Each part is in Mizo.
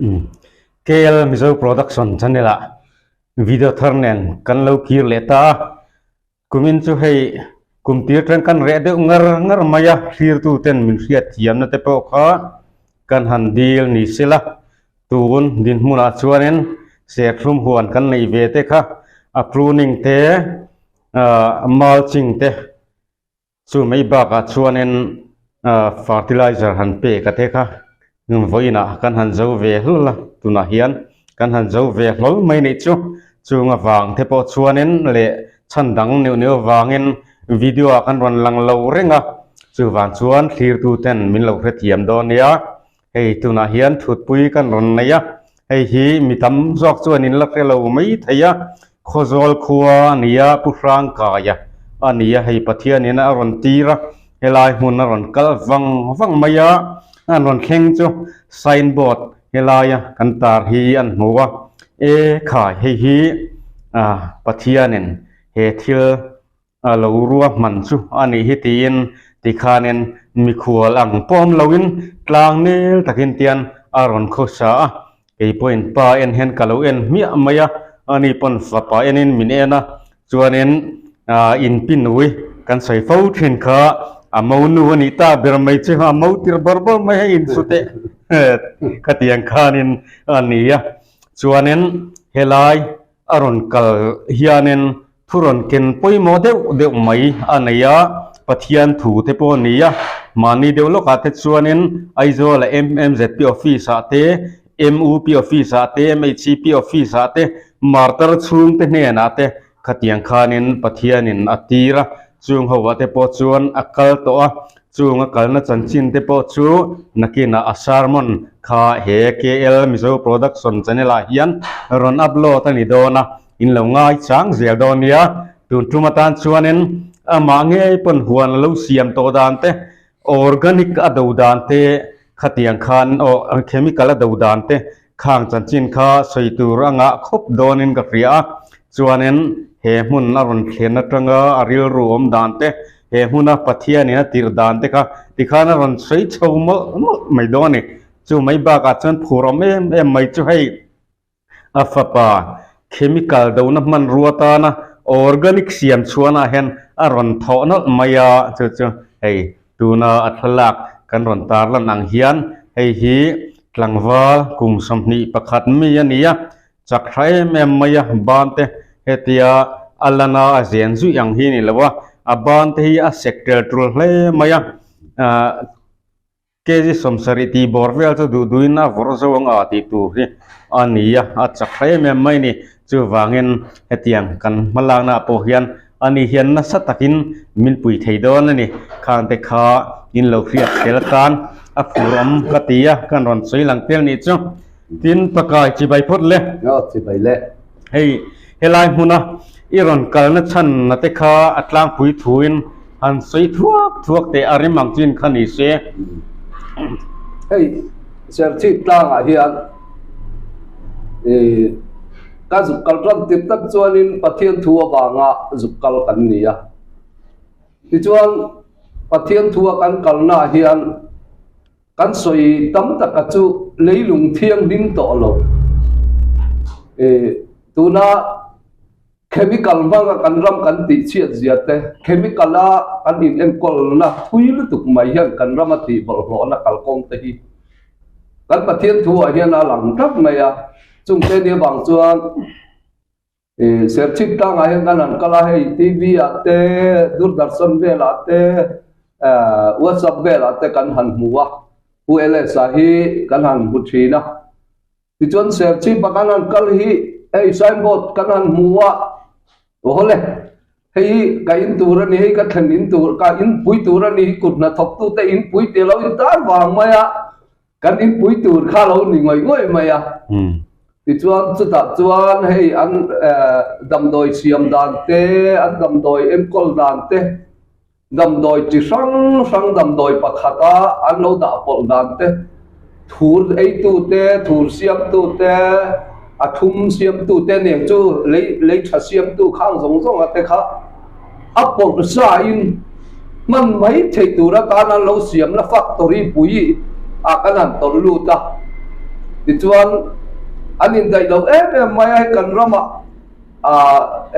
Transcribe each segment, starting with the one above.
KL Mizo Production channel ah video thar nen kan lo kir leh ta a, kumin chu hei kum tir tang kan reh deuh ngar ngar mai a, thlirtu ten min hriat thiamna te pawh kha kan han dil ni sela, tun dinhmunah chuanin serthlum huan kan neih ve te kha a pruning te ah mulching te Chu mai bakah chuanin fertilizer han pek a te kha vawiinah kan han zo ve hlawl a, tunah hian kan han zo ve hlawl mai nih chu. Chung avang te pawh chuanin leh chhan dang neuh neuh avangin video ah kan rawn lang lo reng a, chuvang chuan thlirtu ten min lo hrethiam dawn nia. Hei tunah hian thutpui kan rawn nei a, hei hi mi tam zawk chuan in la hre lo mai thei a, Khawzawl khua a ni a, Pu Hrangkaia a ni a, hei Pathianin a rawn tir a, helai hmun a rawn kal vang vang mai a, an rawn thleng chu sign board helaia kan tar hi an hmu a, e khai hei hi ah Pathianin he thil A lo ruahman chu a nih hi tiin tikhanin mikhual ang pawm loin tlang nel takin tian a rawn khawsa a, kei pawhin pa en hian ka lo en hmiah mai a, ani pawn fapa enin min en a, chuanin inpinui kan sawi fo thin kha a monu a nih ta ber mai chu a mo tir bawr bawr mai hei insuteh khatiang khanin a ni a, chuanin helai a rawn kal hianin Thu rawn ken pawimawh deuh deuh mai a nei a, Pathian thu te pawh a ni a, mahni deuh lawkah te chuanin Aizawl-a MMZP office-ah te, MUP office-ah te, MHCP office-ah te, martar chhungte hnenah te khatiang khanin Pathianin a tir a, chung hoah te pawh chuan a kal tawh a, chung a kalna chanchin te pawh chu nakinah a sermon kha he KL Mizo Production channel-ah hian rawn upload a ni dawn a. In lo ngai chang zel dawn nia, tun tum atan chuanin amah ngei pawn huan a lo siam tawh dan te, organic a do dan te, khatiang khan aw chemical a do dan te khang chanchin kha sawi tur a ngah khawp dawnin ka hria a, chuanin he hmun a rawn thlen atanga a rilru awm dan te, he hmuna Pathianin a tirh dan te kha tikhan a rawn sawi chho mawlh mawlh mai dawn a ni. Chu mai bakah chuan phur awm em em mai chu hei. A fapa, chemical dona hmanrua tana organic siam chhuanah hian a rawn thawh nawlh mai a, chu chu hei tuna a thlalak kan rawn tarlan ang hian hei hi tlangval kum 21 mi a ni a, chak tha em em mai a, ban te hetia a lana a zen zuih ang hi a ni lo a, a ban te hi a sek tel tul hle mai a, ah. Kg 70 tih bawr vel chu duh duhin a vawrh zo ang a tih tur hi a ni a, a chak hle em em mai a ni. Chuvangin hetiang kan hmalakna ah pawh hian ani hian nasa takin min pui thei dawn a ni. Khang te kha in lo hriat tel atan a phur awm ka ti a, kan rawn sawi lang tel nih chu. Tin, pakai chibai phawt le. Aw, chibai le. Hei, helai hmuna i rawn kalna chhanna te kha a tlangpui thuin han sawi thuak thuak teh a rim ang chin kha ni se. Hei, Serchhip tlangah hian ih ka zuk kal tan tir tak chuanin Pathian thu avanga zuk kal kan ni a. Tichuan, Pathian thua kan kalnaah hian Kan sawi tam taka chu leilung thianghlim tawh lo. Tuna chemical hmanga kan ram kan tihchhiat zia te, chemical a kan inenkawlna thui lutuk mai hian kan rama tihbawlhhlawhna kalkawng te hi kan Pathian thu ah hian a lang tlat mai a. Chungte ni avang chuan Serchhip tlangah hian kan han kal a, hei TV ah te, Doordarshan velah te, WhatsApp velah te kan han hmu a, Pu LS-a hi kan han hmu thin a. Tichuan Serchhip-a kan han kal hi hei signboard kan han hmu a, aw le, hei hi ka in tur a ni, hei ka thlen in tur, ka inpui tur a ni, kut hnathawktute inpui tih a lo intar vang mai a. Kan inpui tur kha lo ni ngawih ngawih mai a. Tichuan chutah chuan hei an damdawi siam dan te, an damdawi enkawl dan te, damdawi chi hrang hrang damdawi pakhata an lo dah pawlh dan te, thur eitu te, thur siamtu te, a thum siamtu te nen chu lei lei tha siamtu khang zawng zawng a te kha a pawlh sa in hman mai theih tur atan an lo siamna factory pui ah kan han tawlh lut a. Tichuan an indaih lo em em mai a, hei kan ramah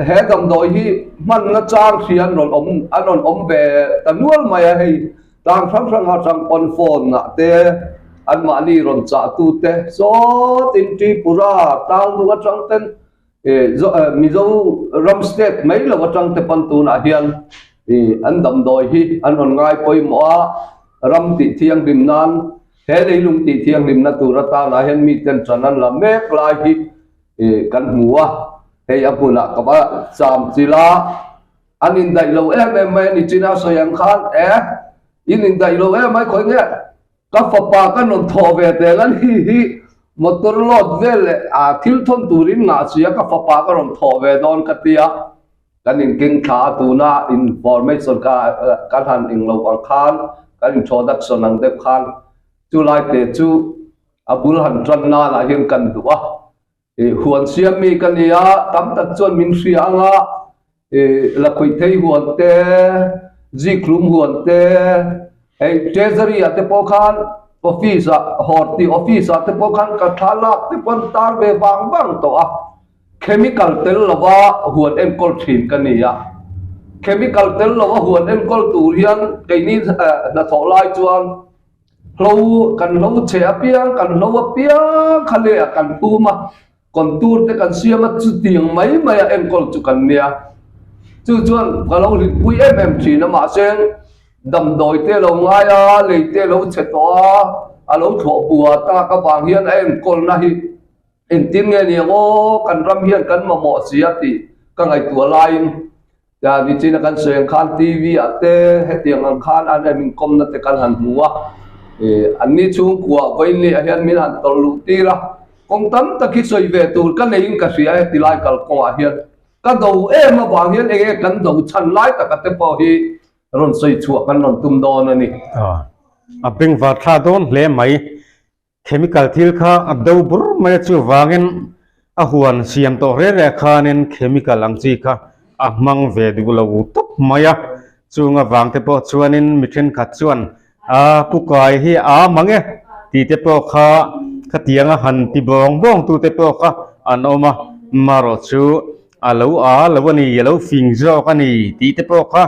he damdawi hi hmanna chang hria an rawn awm an rawn awm ve ta nual mai a, hei tlang hrang hrang atang pawn phone ah te anmahni rawn chah tu te sawtin Tripura tlangdung atang ten Mizo ram state mai lo atang te pawn tunah hian an damdawi hi an rawn ngai pawimawh a, ram tih thianghlim nan he leilung tih thianghlimna tur atanah hian miten ṭan an la mek lai hi kan hmu a, hei a hmunah ka va cham chilh a, an indaih lo em em mai a ni china sawi ang khan e in indaih lo em mai khawi nge ka fapa ka rawn thawh ve tel a ni hi motor load vel leh a thil thawn turin ngah si a ka fapa ka rawn thawh ve dawn ka tia kan inkeng thla a tuna information kha kan han englo ang khan kan introduction ang deuh khan chulai te chu a bul han tan nan ah hian kan duh a. Ih huan siam mi ka ni a, tam tak chuan min hria ang a, ih lakhuih thei huan te, zikhlum huan te, hei treasury ah te pawh khan office ah horti office ah te pawh khan ka thla lak te pawh an tar ve vang vang tawh a, chemical tel lova huan enkawl thin ka ni a, chemical tel lova huan enkawl tur hian keini hnathawh lai chuan. Hlo kan hlo chhe apiang, kan hlo apiang kha leh ah kan phum a, contour te kan siam a, chutiang mai mai a enkawl chu kan nia. Chu chuan ka lo hlimpui em em thin a, mahse damdawi te lo ngai a, lei te lo chhe tawh a, a lo thlawh bua tak avang hian a enkawlna hi engtin nge ni ang aw, kan ram hian kan mamawh si a tih ka ngaihtuah laiin Tia nichina kan sawi ang khan TV ah te hetiang ang khan an em inkawmna te kan han hmu a, ih an ni chhungkua vawiin ah hian min han tawlh luh tir a, kawng tam tak hi sawi ve tur ka neiin ka hria heti lai kalkawngah hian ka do em avang hian eng nge kan do chhan lai taka te pawh hi rawn sawi chhuah kan rawn tum dawn a ni. A bengvar thla dawn hle mai. Chemical thil kha a do bur mai a chuvangin a huan siam tawh reng reng khanin chemical ang chi kha a hmang ve duh lo tawp mai a, chung avang te pawh chuanin mi thenkhat chuan a pu kai hi a mang e tih te pawh kha khatianga han ti bawng bawng tu te pawh kha an awm a, marawh chu a lo a lo a ni a lo fing zawk a ni tih te pawh kha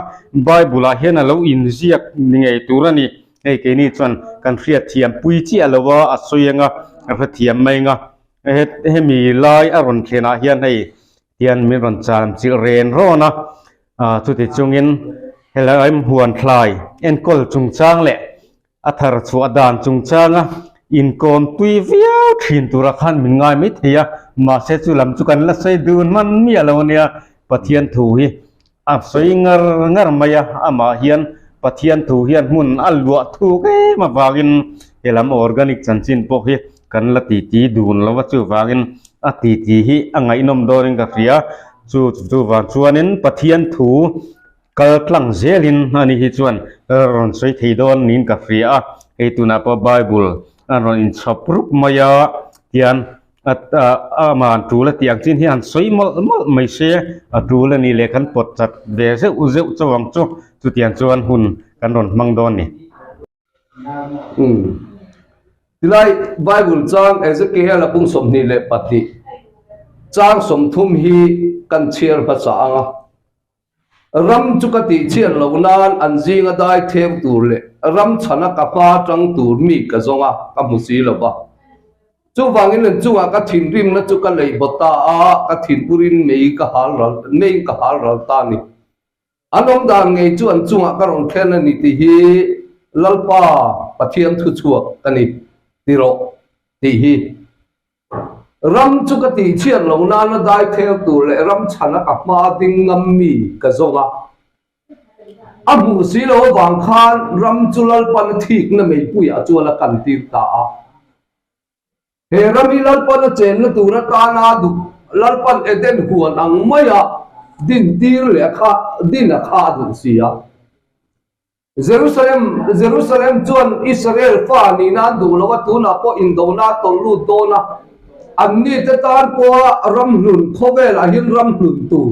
Bible ah hian a lo inziak ni ngei tur a ni. Hei keini chuan kan hriatthiam pui chiah lo a, a sawi anga a hrethiam mai anga hemi lai a rawn thlen ah hian hei tian min rawn cham chilh ren rawn a, ah chuti chungin helai huan thlai enkawl chungchang leh a thar chhuah dan chungchanga inkawm tui viau thin turah khan min ngai mai thei a, mahse chu lam chu kan la sawi dun hman miah lo ania Pathian thu hi. A sawi ngar ngar mai a, amah hian Pathian thu hian hmun a luah thuk em avangin he lam organic chanchin pawh hi kan la titi dun lo a, chuvangin a titi hi a ngaihnawm dawnin ka hria. Chu chuvang chuanin Pathian thu kal tlang zelin ani hi chuan rawn sawi thei dawn niin ka hria a, hei tunah pawh Bible a rawn inchhawp rup mai a tian Aman tul a tih ang chin hi han sawi mawlh mawlh mai se a tul a ni leh kan pawt chat ve zeuh zeuh chauh ang chu chutiang chuan hun kan rawn hmang dawn ni. Umm. Tilai Bible chang Ezekiel a pung 22 chang 30 hi kan chhiar hmasa ang a. Ram chu ka tih chhiat loh nan an zinga dai theu tur leh ram chhana ka hma tang tur mi ka zawng a, ka hmu si lo va. Chuvangin an chungah ka thinrimna chu ka lei baw ta a, ka thinpurin mei ka hal ral meiin ka hal ral ta a ni. An awm dan ngei chu an chungah ka rawn thlen a ni tih hi Lalpa Pathian thuchhuak ka ni ti rawh tih hi. Ram chu ka tih chhiat loh nana dai thel tur leh ram chhana ka hma ding ngam mi ka zawng a. A hmuh si lo avang khan ram chu Lalpan a thikna meipuiah chuan a kan tir ta a. He ram hi Lalpan a chenna tur atana duh Lalpan Eden huan ang maia din tir leh a kha din a kha a duh si a. Jerusalem, Jerusalem chuan Israel fa nihna an duh lo a, tunah pawh indona a tawlh lut dawn a, anni te tan pawha ramhlun khawvelah hian ramhlun tur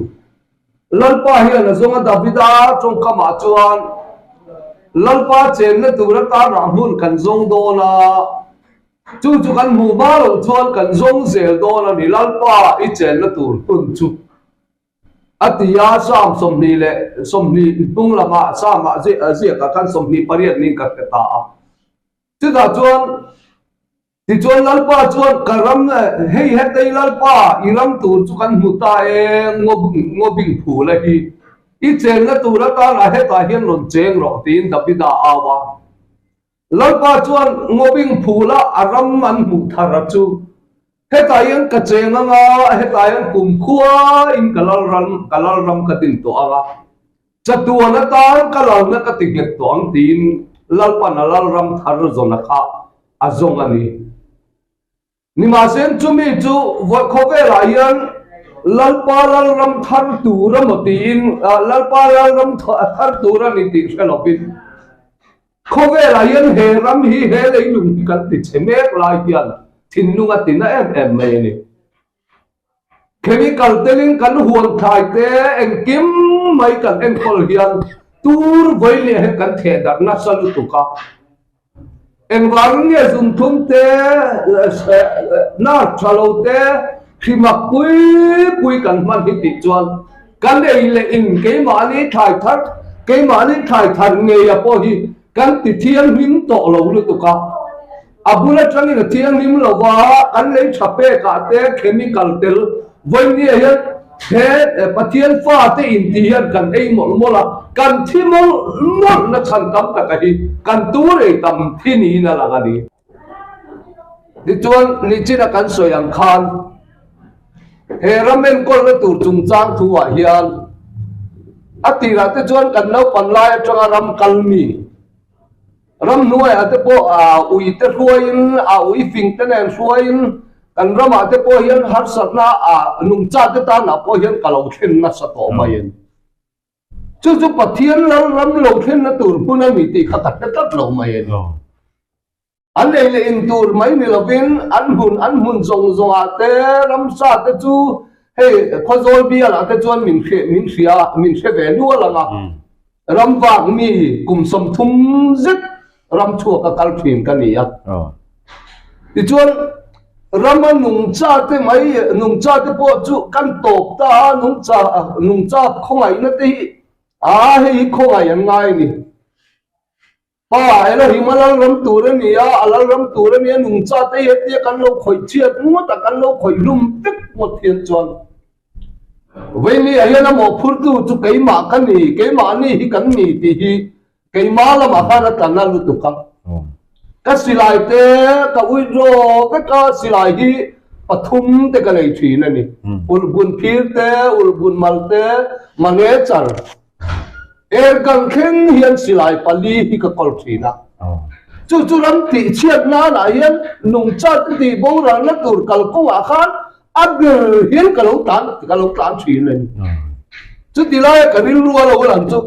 Lalpa hian a zawng a, Davida tawngkamah chuan Lalpa chenna tur atan rahhmun kan zawng dawn a. Chu chu kan hmuh hma loh chuan kan zawng zel dawn a ni, Lalpa i chenna tur hun chu a ti a, Psalm 20 hnung lamah Psalm-ah ziakah khan 28 niin ka hre ta a. Chutah chuan Tichuan Lalpa chuan ka ram hei hetei Lalpa i ram tur chu kan hmu ta e, ngawbing phula hi i chenna tur atana hetah hian rawn cheng rawh tiin Davida a au a. Lalpa chuan ngawbing phula a ram an hmuh thar a chu hetah hian ka cheng anga hetah hian kumkhua in ka lalram ka lalram ka din tawh anga Chatuan atan ka lalna ka ti nghet tawh ang tiin Lalpan a lalram thar zawna kha a zawng a ni. Nimahse chumi chu vawi khawvelah hian Lalpa lalram thar tur a maw tiin Lalpa lalram thar tur a ni tih hre lovin khawvelah hian he ram hi he leilung hi kan ti chhe mek lai hian thinlung a tina em em mai a ni. Chemical telin kan huan thlai te engkim mai kan enkawl hian tur vawi leh hian kan theh darh nasa lutuk a. Engvangin nge zunthum te, nar tha lo te, hrimak pui pui kan hman hi tih chuan kan ei leh in keimahni thlai thar, keimahni thlai thar ngeia pawh hi kan ti thianghlim tawh lo lutuk a. A bul atangin a thianghlim lo va, kan lei tha pekah te chemical tel vawinia hian he Pathian fate inti hian kan ei mawlh mawlh a, kan thi mawlh mawlh na chhan tam taka hi kan tur ei tam thi niin a lang a ni. Tichuan, nichina kan sawi ang khan he ram enkawlna tur chungchang thuah hian a tirah te chuan kan naupan lai atanga ram kal mi, Ramhnuaiah te pawh a ui te hruaiin, a ui fing te nen hruaiin kan ramah te pawh hian harsatna a nungcha te tanah pawh hian ka lo thlen nasa tawh mai a ni. Chu chu Pathian Lalram lo thlenna tur hmun a ni tih kha ka hre tlat lo mai a ni. An ei leh in tur mai ni lovin an hmun an hmun zawng zawngah te ramsa te chu hei Khawzawl bialah te chuan min hre min hria min hre ve nual ang a. Ramvak mi kum 30 zet ram chhuak a kal thin ka ni a. Tichuan rama nungcha te mai nungcha te pawh chu kan tawp ta a, nungcha nungcha khawngaihna te hi a hei hi khawngaih an ngai a ni. Pa Elohim a lalram tur a ni a, a lalram tur a ni a, nungcha te hi hetia kan lo khawih chhiat ngawt a, kan lo khawih hlum vek ngawt hian chuan Veinia hian a mawhphurtu chu keimah ka ni, keimahni hi kan ni tih hi keimah lamah khan a tla na lutuk a. Ka silai te ka withdraw vek a, silai hi pathum te ka nei thin a ni. Ulhbun phir te, ulhbun mal te, manechar. Er kan thleng hian silai pali hi ka kawl thin a. Chu chu ram tih chhiat nanah hian nungcha te tih boralna tur kalkawngah khan a ber hian ka lo tlan ka lo tlan thin a ni. Chuti laia ka rilru a lo lang chu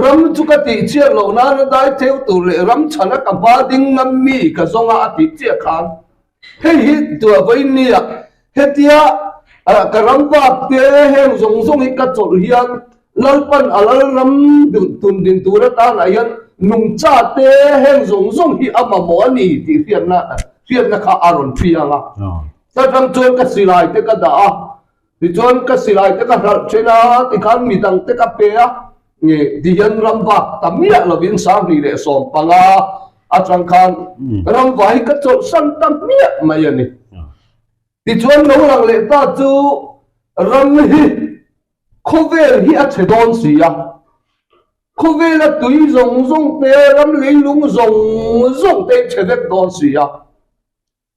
ram chu ka tih chhiat loh nana dai theu tur leh ram chhana ka hma ding ngam mi ka zawnga a tih chiah khan Hei hi tuah vawiin nia hetia ka ram vak te heng zawng zawng hi ka chawlh hian Lalpan a lalram tun din tur atanah hian nungcha te heng zawng zawng hi a mamawh a ni tih hriatna hriatna kha a rawn thiang a. Ta tang chuan ka silai te ka dah a, tichuan ka silai te ka hralh then a, tikhan midang te ka pe a. Nge ti hian ram vak ta miah lovin 2015 atang khan ram va hi ka chawlhsan ta miah mai a ni. Tichuan lo lang leh ta chu ram hi khawvel hi a chhe dawn si a, khawvela tui zawng zawng te ram leilung zawng zawng te hi chhe vek dawn si a.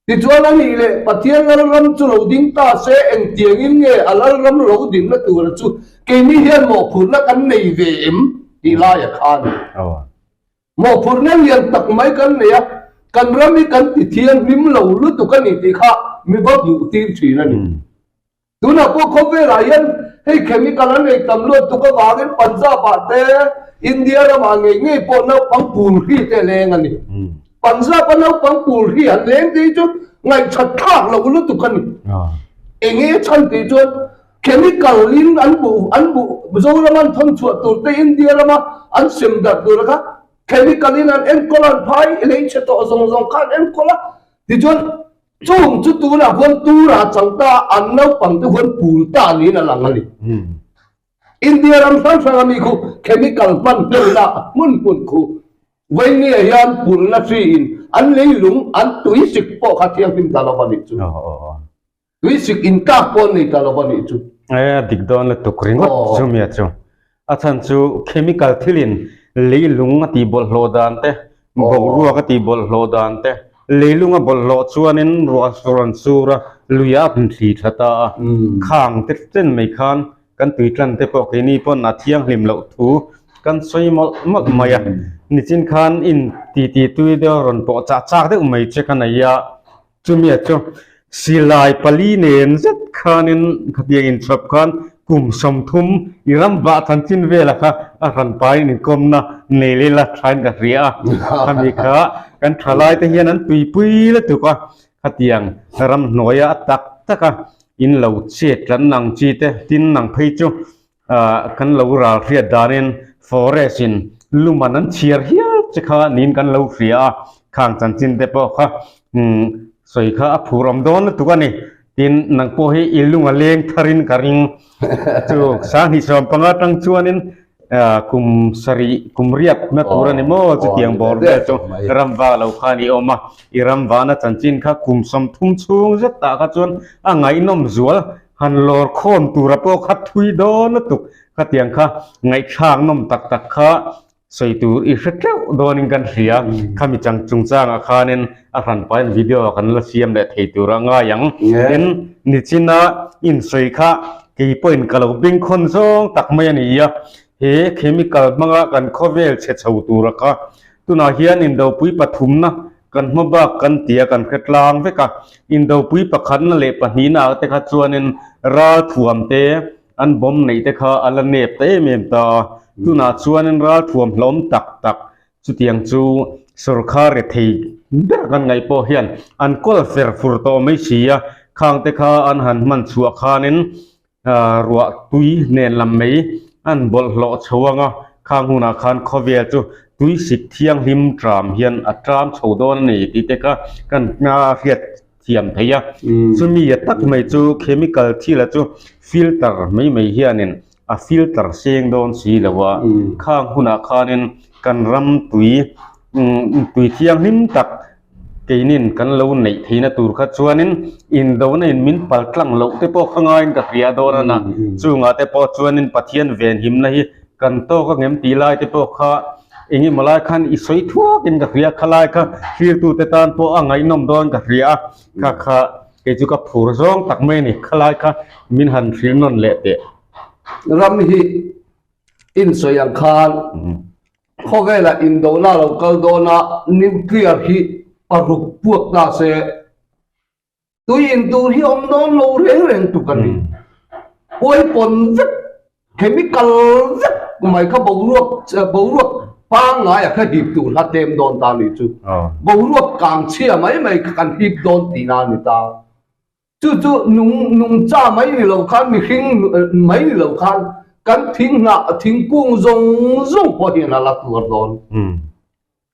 Tichuan a nih leh Pathian lalram chu lo ding ta se engtiangin nge a lalram lo dinna tura chu keini hian mawhphurhna kan nei ve em tih laia kha a ni. Mawhphurhna lian tak mai kan nei a, kan ram hi kan ti thianghlim lo lutuk a ni tih kha mi va hmuh tir thin a ni. Tunah pawh khawvelah hian hei chemical an ei tam luat tuk avangin Punjab-ah te, India ramah ngei ngei pawh naupang pul hri te a leng a ni. Punjab-a naupang pul hri han leng te hi chu ngaihṭhat thlak loh lutuk a ni. Enge chhan tih chuan chemical in an buh an buh Mizoram an thawn chhuah tur te India rama an sem darh tur kha chemical in an enkawl a, an phai lei chhe tawh zawng zawng kha an enkawl a. Tichuan, chung chu tunah khuan tura chang ta an naupang te khuan pul ta niin a lang a ni. India ram hrang hranga mi khu chemical hman hmeuhna hmun hmun khu Vainia hian pulna hriin an leilung an tuisik pawh kha thianghlim ta lo a nih chu. Tuisik inkak pawh an nei ta lo a nih chu. E, a dik dawn lutuk ringawt chumia chu. A chhan chu chemical thilin leilung a tih bawlhhlawh dan te, boruak a tih bawlhhlawh dan te, leilung a bawlhhlawh chuanin ruah rawn sur a, luiah a hmun thli tha ta a, khang te chen mai khan kan tui tlan te pawh keini pawn a thianghlim loh thu kan sawi mawlh mawlh mai a. Nichin khan in titi tui deuh rawn pawh chah chak deuh mai che ka nei a. Chumia chu silai pali nen zet khanin khatiang inchhawp khan kum 30 i ram vah chanchin vela kha a hran pain inkawmna nei leh la thain ka hria a. Khami kha kan thalai te hian an tuipui lutuk a, khatiang ramhnuaia a tak tak a in lo chet tlan ang chi te tin ang phei chu Kan lo ral hriat danin forest in luman an chhiar hial che kha niin kan lo hria a, khang chanchin te pawh kha sawi kha a phur awm dawn lutuk a ni. Tin, nang pawh hi i lung a leng tharin ka ring. Chu 2015 atang chuanin kum sarih kum riak na tur a ni maw chutiang bawr vel chu ram vak lo khan i awm a, i ram vahna chanchin kha kum 30 chhung zetah kha chuan a ngaihnawm zual. Han lawr khawm tura pawh kha thui dawn lutuk khatiang kha ngaihthlak nawm tak tak kha sawi tur i hre teuh dawnin kan hria. Khami chang chungchangah khanin a hranpain video ah kan la siam leh thei tur a ngai ang. Tin, nichina insawi kha kei pawhin ka lo bengkhawn zawng tak mai a ni a, he chemical hmanga kan khawvel chhe chho tura kha tunah hian indopui pathumna Kan hma bak kan ti a, kan hre tlang vek a. Indopui pakhatna leh pahnihna ah te kha chuanin ralthuam te an bomb neih te kha a la nep ta em em ta a. Tunah chuanin ralthuam hlawm tak tak chutiang chu sawrkar rethei ber kan ngaih pawh hian an kawl fer fur tawh mai si a. Khang te kha an han hman chhuah khanin Ruah tui nen lam mai an bawlhhlawh chho ang a, khang hunah khan khawvel chu tui sik thianghlim tram hian a tram chho dawn a ni tih te kha kan hriat thiam thei a. Chumi a tak mai chu chemical thila chu filter mai mai hianin a filter seng dawn si lo a, khang hunah khanin kan ram tui tui thianghlim tak Keinin kan lo neih theihna tur kha chuanin indona in min pal tlang loh te pawh kha ngaiin ka hria dawn a na. Chungah te pawh chuanin Pathian venhimna hi kan tawk a ngem tih lai te pawh kha eng emaw lai khan i sawi thuakin ka hria kha lai kha hlirtute tan pawh a ngaihnawm dawn ka hria a, kha kha kei chu ka phur zawng tak mai a ni. Kha lai kha min han hrilh nawn leh teh. Ram hi insawi ang khan Khawvelah indona lo kal dawn a, nuclear hi paruk puak ta se, tui in tur hi awm dawn lo reng reng tuk a ni. Weapon vek, chemical vek mai kha boruak boruak pangngai a kha hip tur kha tlem dawn ta ni chu. Boruak kang chhia mai mai kha kan hip dawn tihna a ni ta. Chu chu nung nungcha mai ni lo khan mihring mai ni lo khan kan thinghnah thingkung zawng zawng pawh hian a la tuar dawn.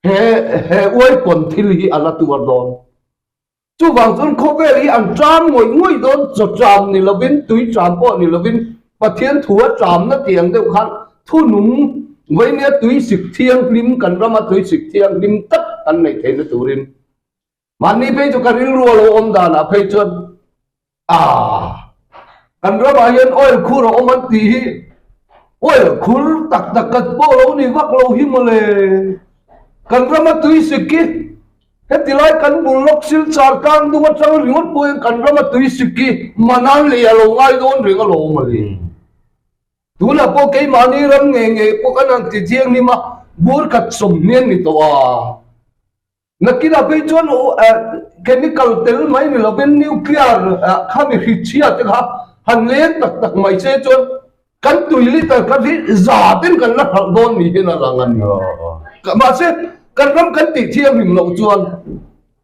He he uaipawn thil hi a la tuar dawn. Chuvang chuan khawvel hi an ṭam ngawih ngawih dawn, chaw ṭam ni lovin, tui ṭam pawh ni lovin, Pathian thu a ṭamna tih ang deuh khan thunung veinia tui sik thianghlim kan rama tui sik thianghlim tak kan neih theihna turin Mahni phei chu ka rilru a lo awm danah phei chuan aah kan ramah hian oil khur a awm an tih hi oil khur tak tak kat pawh lo ni vak lo hi mawle. Kan rama tui sik hi heti lai kan bul lawk Silchar tlang dung atang ringawt pawh hian kan rama tui sik hi manan lei a lo ngai dawn reng alawm mawle. Tunah pawh keimahni ram ngei ngei pawh kan han ti thianghlim a, bur khat sawmhnian ni tawh a. Nakinah phei chuan chemical tel mai ni lovin nuclear kha mi hrichhia te kha han leng tak tak mai se chuan kan tui liter kha hi za ten kan la hralh dawn ni hian a lang a ni. Mahse kan ram kan tih thianghlim loh chuan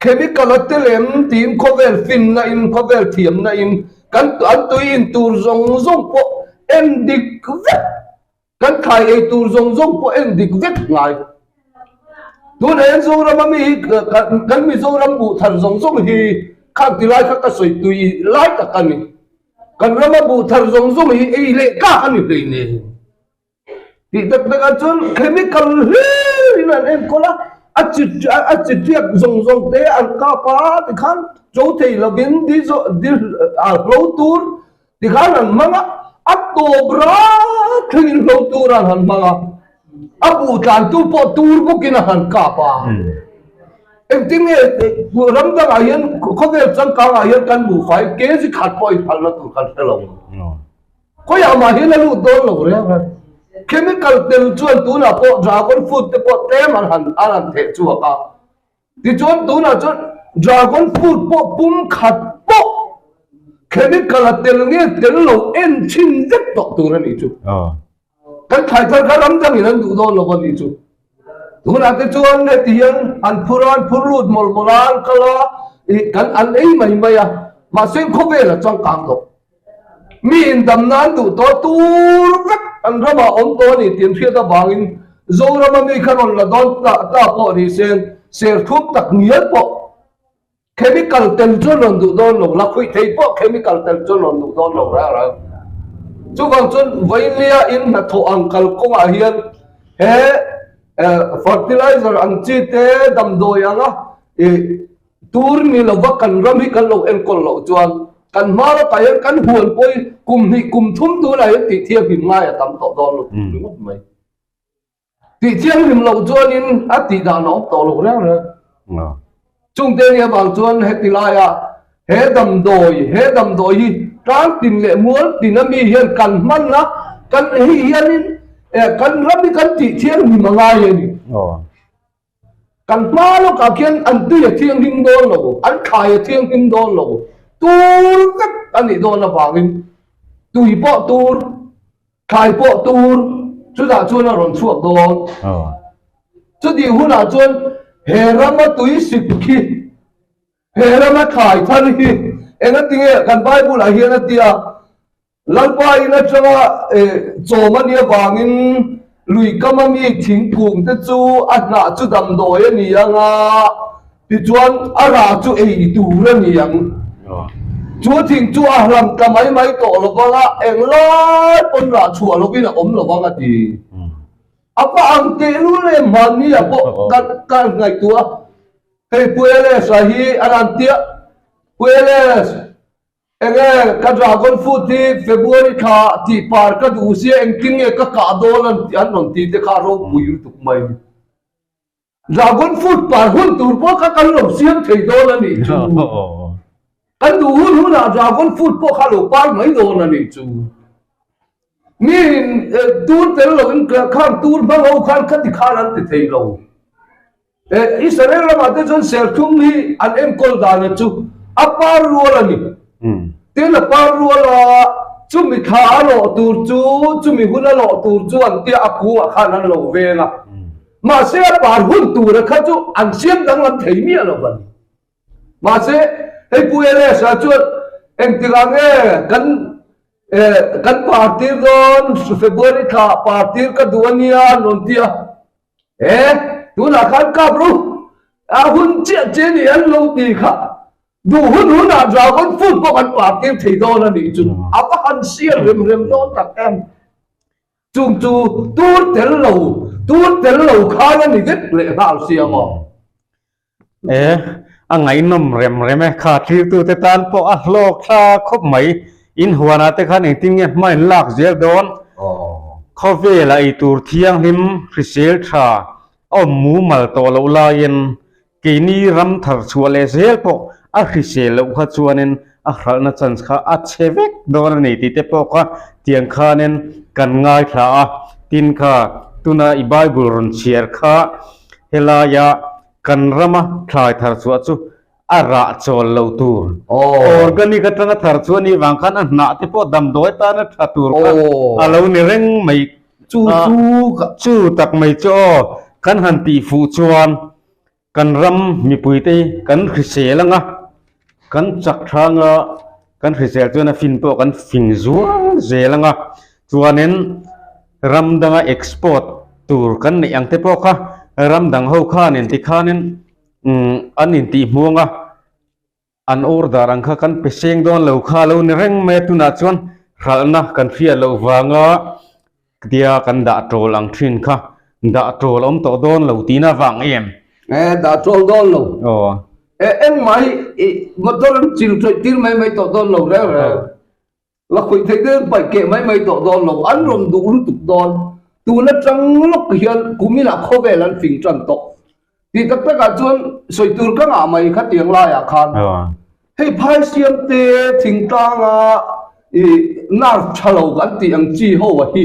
chemical a tel em tiin khawvel finna in khawvel thiamna in kan an tui in tur zawng zawng pawh en dik vek. Kan thlai ei tur zawng zawng pawh en dik vek ngai. Tunah hian Zoram a mi hi kan Mizoram buh thar zawng zawng hi khang ti lai kha ka sawi tui lai tak a ni. Kan rama buh thar zawng zawng hi ei leh tlak a ni hleinem. Tih tak tak ah chuan chemical hlir in an enkawl a, a chi a chi tiak zawng zawng te an kap a tikhan cho thei lovin a hlo tur tikhan an hmang a, a tawp rat thlengin hlo tur an han hmang a, a buh tlan tu pawh tur bawkin a han kap a. Engtin nge ram dangah hian khawvel changkangah hian kan buhfai kg khat pawh inphalna tur kan hre lo. Khawiah mah hian a lut dawn lo reng reng. Chemical tel chuan tunah pawh dragon fruit te pawh tlem an han an han theh chhuak a. Tichuan tunah chuan dragon fruit pawh pum khat pawh chemical a tel nge tel lo en chhin vek tawh tur a nih chu. Kan thlai thar kha ram dangin an duh dawn lo a nih chu. Tunah te chuan heti hian an phur a, an phur lut mawlh mawlh a, an kal a, ih kan an ei mai mai a. Mahse khawvel a changkang tawh. Mi indamna an duh tawh tur vek an ramah awm tawh a ni tih an hriat avangin Zorama mi kha rawn la dawn ta ta pawh ni se serthlum tak ngial pawh chemical tel chuan rawn duh dawn lo, lakhuih thei pawh chemical tel chuan rawn duh dawn lo reng reng. Chuvang chuan Vailia in hnathawh ang kalkawngah hian he fertilizer ang chi te damdawi anga ih Tur ni lova kan ram hi kan lo enkawl loh chuan kan hma lawkah hian kan huan pawh hi kum hnih kum thum tunah hian tih thianghlim ngai a tam tawh dawn lo ringawt mai. Tih thianghlim loh chuanin a tih dan a awm tawh lo reng reng. Chungte nia vang chuan heti laia he damdawi he damdawi hi tlang tin leh mual tin a mi hian kan hman a, kan hei hianin kan ram hi kan tih thianghlim a ngai a ni. Kan hma lawkah khian an tui a thianghlim dawn lo, an thlai a thianghlim dawn lo, tur vek a nih dawn avangin tui pawh tur, thlai pawh tur, chutah chuan a rawn chhuak dawn. Chutih hunah chuan he rama tui sik khi, he rama thlai thar hi engatinge kan Bible-ah hian a tia, Lalpa in atanga chawm a nih avangin lui kama mi thingkung te chu a hnah chu damdawi a ni ang a, tichuan a rah chu ei tur a ni ang. Chu thing chu a hlam ta mai mai tawh lo vang a, englai pawn rah chhuah lovin a awm lo vang a ti. A va ang tehlul em hmanni ah pawh ka ngaihtuah a, hei Pu LS-a hi a rawn tia, Pu LS, Enge ka dragon fruit hi February thla tih par ka duh sia engtin nge ka kah dawn an tih an rawn ti te kha ropui lutuk mai. Dragon fruit par hun tur pawh kha kan lo siam thei dawn a nih chu. Kan duh hun hunah dragon fruit pawh kha lo par mai dawn a nih chu. Miin tur tel lovin khang tur hmang ho khan khati khan an ti thei lo. Israel ramah te chuan serthlum hi an enkawl dana chu a par rual a ni. Tin a par rual a, chumi thla a lawh tur chu, chumi hun a lawh tur chu an tia a kungah khan an lo veng a. Mahse a par hun tura kha chu an siam danglam thei miah lo a ni. Mahse hei Pu Elias-a chuan engtikah nge kan kan par tir dawn, February thla par tir ka duh a nia an rawn ti a. E, tunah khan kap ru, a hun chiah che ni an lo ti kha, duh hun hunah dragon fruit pawh kan par tir thei dawn a nih chu, a va han sial rem rem dawn tak em. Chung chu tur tel lo, tur tel lo khan a ni vek leh nghal sia maw. E, a ngaihnawm rem rem e, kha thirtute tan pawh a hlawk thla khawp mai. In huanah te khan engtin nge hma in lak zel dawn? Khawvela ei tur thianghlim hrisel tha a awm mumal tawh loh laiin keini ram thar chhuah leh zel pawh a hrisel loh kha chuanin a hralhna chance kha a chhe vek dawn a ni tih te pawh kha tiang khanin kan ngaithla a. Tin kha tuna i Bible rawn chhiar kha Helaia kan rama thlai thar chhuah chu a rah chawl lo tur. Organic atanga thar chhuah anih vang khan a hnah te pawh damdawi atana tha tur kha a lo ni reng mai. Chu chu tak mai chu aw kan han tih fuh chuan kan ram mipui te hi kan hrisel anga kan chak thanga kan hrisel chuan a fin pawh kan fing zual zel anga chuanin ram danga export tur kan neih ang te pawh kha. Ram dang ho khanin tikhanin an intihmuang a, an order ang kha kan pe seng dawn lo kha lo ni reng mai a, tunah chuan hralhna kan hriat loh vanga tia kan dah tawl ang thin kha dah tawl awm tawh dawn lo tihna vang em? E dah tawl dawn lo. Aw. E engmah hi i motor an chil tawih tir mai mai tawh dawn lo reng reng. La khawih theih deuh paih keh mai mai tawh dawn lo, an rawn duh lutuk dawn. Tun atang lawk hian kuminah khawvel an fing tan tawh. Tih tak takah chuan sawi tur ka ngah mai khatiang laiah khan. Hei phai siam te thingtlanga i nerve tha lo kan tih ang chi ho a hi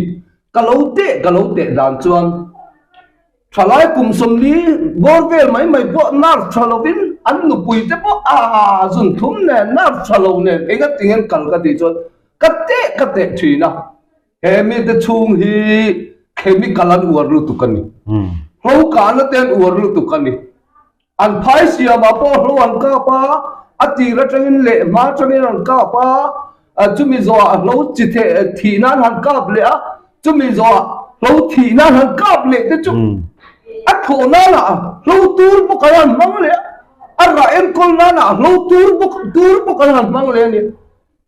ka lo teh ka lo teh dan chuan Thalai kum 40 bawr vel mai mai pawh nerve tha lovin an nupui te pawh a zun thum nen nerve tha lo nen eng a ting an kal ka tih chuan ka teh ka teh thin a, he mite chhung hi chemical an uar lutuk a ni, hlo kahna te an uar lutuk a ni. An phai siamah pawh hlo an kap a, a tir atangin leh hma atangin an kap a, chumi zawhah hlo chi theh thih nan han kap leh a, chumi zawhah hlo thih nan han kap leh te chu a thawh nanah hlo tur bawk an han hmang leh a, a rah enkawl nanah hlo tur bawk tur bawk an han hmang leh a ni.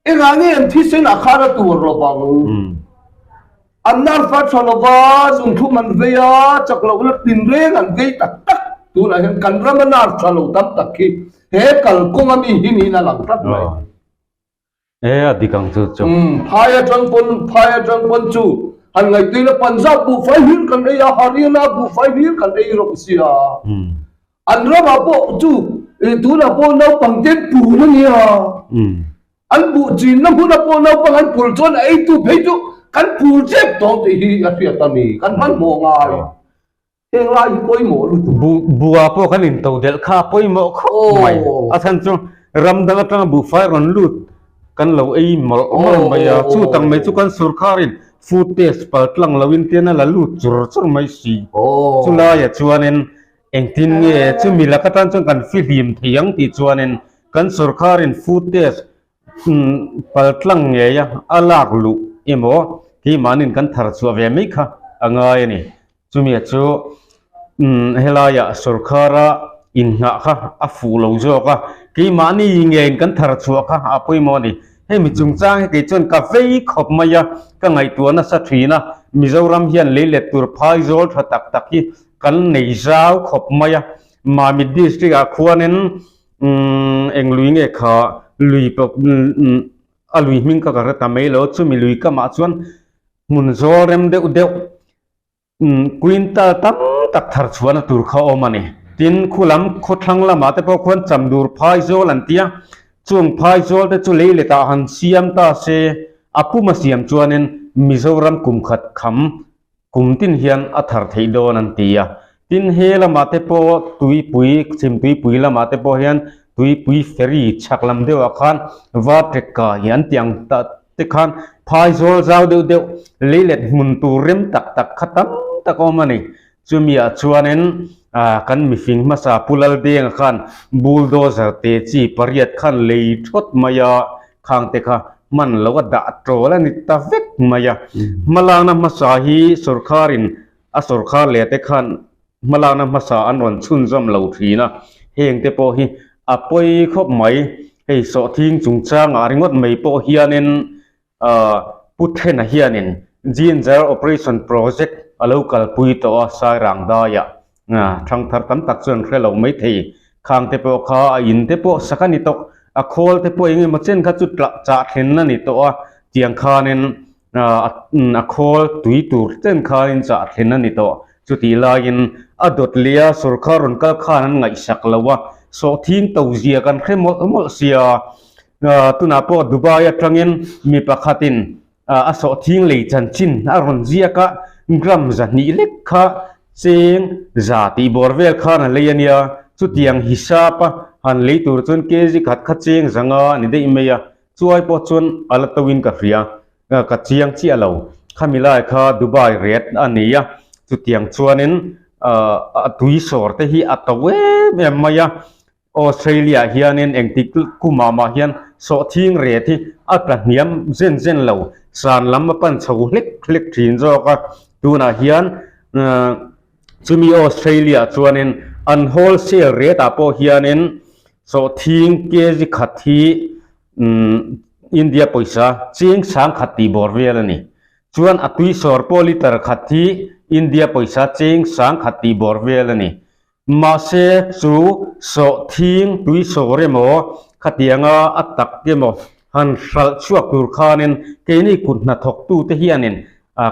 Engah nge an thisen ah khan a tur lo vang? An nerve a tha lo va, zungthlum an vei a, chak lohna tinreng an vei tak tak. Tunah hian kan rama nerve tha lo tam tak hi he kalkawng ami hi niin a lang tlat mai. E a dik ang chu chu. Phai atang pawn, phai atang pawn chu han ngaihtuih la Punjab buhfai hlir kan ei a, Haryana buhfai hlir kan ei rawh sia. An ramah pawh chu tunah pawh naupang te an pul a nia. An buh chinna hmunah pawh naupang an pul chuan a eitu phei chu kan pul zep tawng tih hi a hriat a ni. Kan hmanhmawh ngai. Heng lai hi pawimawh lutuk. Buh ah pawh kan into delh kha a pawimawh khawp mai. A chhan chu ram dang atanga buhfai rawn lut kan lo ei mawlh mawlh mai a. Chu tak mai chu kan sorkarin food test pal tlang loin tian a la lut chur chur mai si. Chulaiah chuanin Engtin nge chumi lak atan chuan kan fihlim thei ang tih chuanin kan sorkarin food test pal tlang ngei a a lak luh emaw keimahnin kan thar chhuah ve mai kha a ngai a ni. Chumi chu helaiah sorkara innghah kha a fuh lo zawk a, keimahni ngeiin kan thar chhuah kha a pawimawh a ni. Hemi chungchang hi kei chuan ka vei khawp mai a, ka ngaihtuah nasa thin a, Mizoram hian leilet tur phai zawl tha tak tak hi Kan nei zau khawp mai a, Mamit district ah khuanin eng lui nge kha lui pawh a lui hming ka ka hre ta mai lo, chumi lui kamah chuan hmun zawl rem deuh deuh quintal tam tak thar chhuahna tur kha a awm a ni. Tin, khu lam khawthlang lamah te pawh khuan Chamdur phai zawl an ti a, chung phai zawl te chu lei letah han siam ta se, a puma siam chuanin Mizoram kum khat kham Kum tin hian a thar theih dawn an ti a. Tin, he lamah te pawh tuipui, chhim tuipui lamah te pawh hian tuipui ferry chhak lam deuhah khan va trek kai an tih ang ta te khan phai zawl zau deuh deuh leilet hmun tur rem tak tak kha tam tak a awm a ni. Chumi ah chuanin ah kan mifing hmasa Pu Laldenga khan bulldozer te chi pariat khan lei thawt mai a. Khang te kha hman lo a dah tawl a ni ta vek mai a. Hmalakna hmasa hi sorkarin a sorkar leh te khan hmalakna hmasa an rawn chhunzawm lo thin a, heng te pawh hi a pawi khawp mai. Hei sawhthing chungchangah ringawt mai pawh hianin Pu Thena hianin Ginger Operation Project a lo kalpui tawh a Sairang daiah. Thangthar tam tak chuan hre lo mai thei. Khang te pawh kha a in te pawh sak a ni tawh, a khawl te pawh eng emaw chen kha chu tlah chah thlen a ni tawh a, tiang khanin a khawl tui tur chen khanin chah thlen a ni tawh. Chutih laiin a dawt leh a sorkar rawn kal khan an ngaihsak lo a, sawhthing to zia kan hre mawlh mawlh sia. Tunah pawh Dubai atangin mi pakhatin A sawhthing lei chanchin a rawn ziak a, gram 200 lek kha cheng za tih bawr vel khan a lei a nia, chutiang hisap a han lei tur chuan kg khat kha cheng 500 a ni daih mai a, chuai pawh chuan a la to in ka hria, ka chiang chiah lo, khami lai kha Dubai rate a ni a, chutiang chuanin a tui sawr te hi a to em em mai a. Australia hianin engtik kumah mah hian sawhthing ret hi a tla hniam zen zen lo, san lam a pan chho hlek hlek thin zawk a, tunah hian. Chumi Australia ah chuanin an wholesale rate ah pawh hianin sawhthing kg khat hi India pawisa ching 10,000 tih bawr vel a ni. Chuan a tui sawr pawh litre khat hi India pawisa ching 10,000 tih bawr vel a ni. Mahse chu sawhthing tui sawr emaw khatianga a tak emaw han hralh chhuak tur khanin keini kut hnathawktute hianin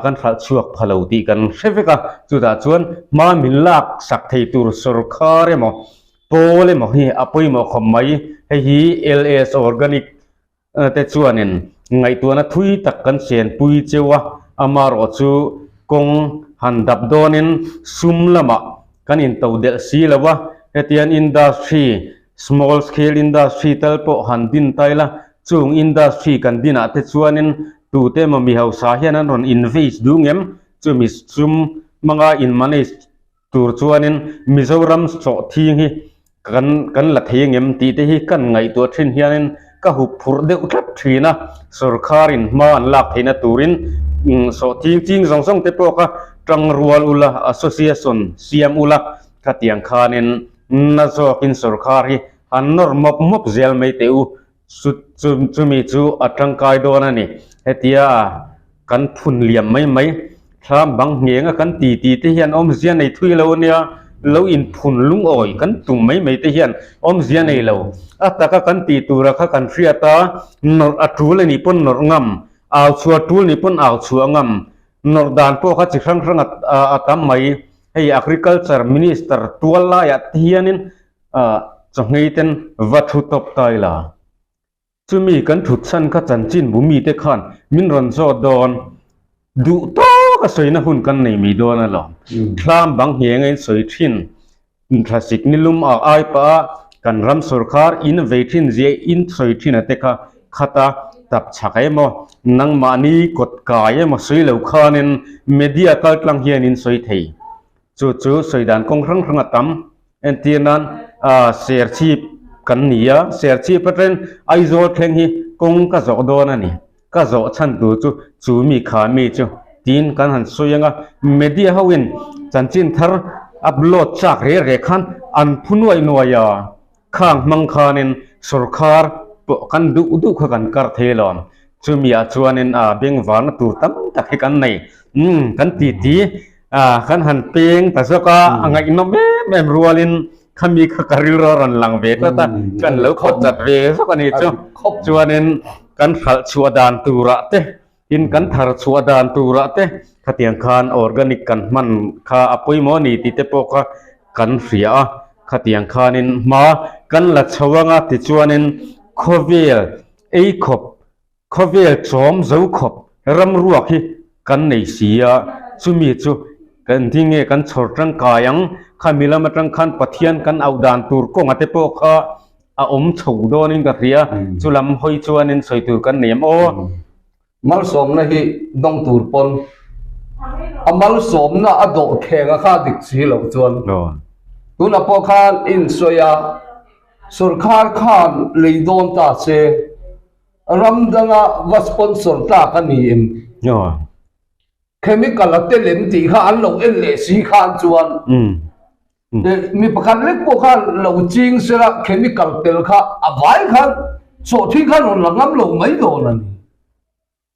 kan hralh chhuak pha lo tih kan hre vek a, chutah chuan hma min lak sak thei tur sawrkar emaw pawl emaw hi a pawimawh khawp mai. Hei hi LS Organic te chuanin ngaihtuahna thui tak kan chenpui cheu a, amaherawh chu kawng han dap dawnin sum lamah kan into delh si lo a, hetiang industry, small scale industry tal pawh han din ta ila, chung industry kan dinah te chuanin tute emaw mi hausa hian an rawn invest duh ngem, chumi sum hmanga in manage Tur chuanin Mizoram sawhthing hi kan kan la thei angem tih te hi kan ngaihtuah thin hianin ka hup phurh deuh tlat thin a, sawrkharin hma an lak theihna turin sawhthing ching zawng zawng te pawh kha tangrual ula, association siam ula khatiang khanin na zawkin sawrkhar hi han nawr mawp mawp zel mai teh u, chumi chu a tangkai dawn a ni. Hetia kan phun liam mai mai, thlam bang ngheng a kan ti ti te hian awmzia nei thui lo ania, lo in phun lungawi kan tum mai mai te hian awmzia nei lo. A taka kan tih tura kha kan hriat a, nawrh a tul anih pawn nawrh ngam, au chhuah tul nih pawn au chhuah ngam, nawrh dan pawh kha chi hrang hrang a tam mai. Hei Agriculture Minister tual laiah te hianin Chawhngei ten va thu tawp ta ila. Chumi kan thut chhan kha chanchin bu mite khan min rawn zawt dawn. Duh tawk a sawina hun kan nei mai dawn alawm. Thlam bang ngheng a in sawi thin. Thlasik nilum a ai pah a kan ram sawrkhar in vei thin zia in sawi thin a te kha khat a tap chhak emaw nangmahni kawt kai emaw sawi lo khanin media kaltlang hian in sawi thei. Chu chu sawi dan kawng hrang hrang a tam. Entir nan Serchhip kan ni a, Serchhip atangin Aizawl thleng hi kawng ka zawh dawn a ni. Ka zawh chhan tur chu chu mi kha mi chu tiin kan han sawi ang a. Media hoin chanchin thar upload chak reh reh khan an phu nuai nuai a. Khang hmang khanin sawrkhar pawh kan duh duh kha kan kar thei alawm. Chumi ah chuanin a bengvarna tur tam tak hi kan nei. Umm kan titi kan han peng ta zawk a, a ngaihnawm em em rualin khami kha ka rilru a rawn lang ve tlat a, kan lo khawt chat ve zawk a ni chu. Chuanin kan hralh chhuah dan turah te Tin, kan thar chhuah dan turah te khatiang khan organic kan hman kha a pawimawh a ni tih te pawh kha kan hria a, khatiang khanin hma kan la chho anga tichuanin khawvel ei khawp, khawvel chawm zo khawp ram ruak hi kan nei si a, chumi chu kan ti nge kan chhawr tangkai ang, khami lam atang khan Pathian kan auh dan tur kawnga te pawh kha a awm chho dawnin ka hria, chu lam hawi chuanin sawi tur kan nei am aw. Malsawmna hi dawng tur pawn a malsawmna a dawh thleng a kha dik si loh chuan tunah pawh khan insawi a, sawrkhar khan lei dawn ta se ram danga va sponsor tlak a ni em? Chemical a tel em tih kha an lo en leh si khan chuan Mi pakhat lek pawh khan lo ching sela chemical tel kha a vai khan sawhthing khan rawn la ngam lo mai dawn a ni.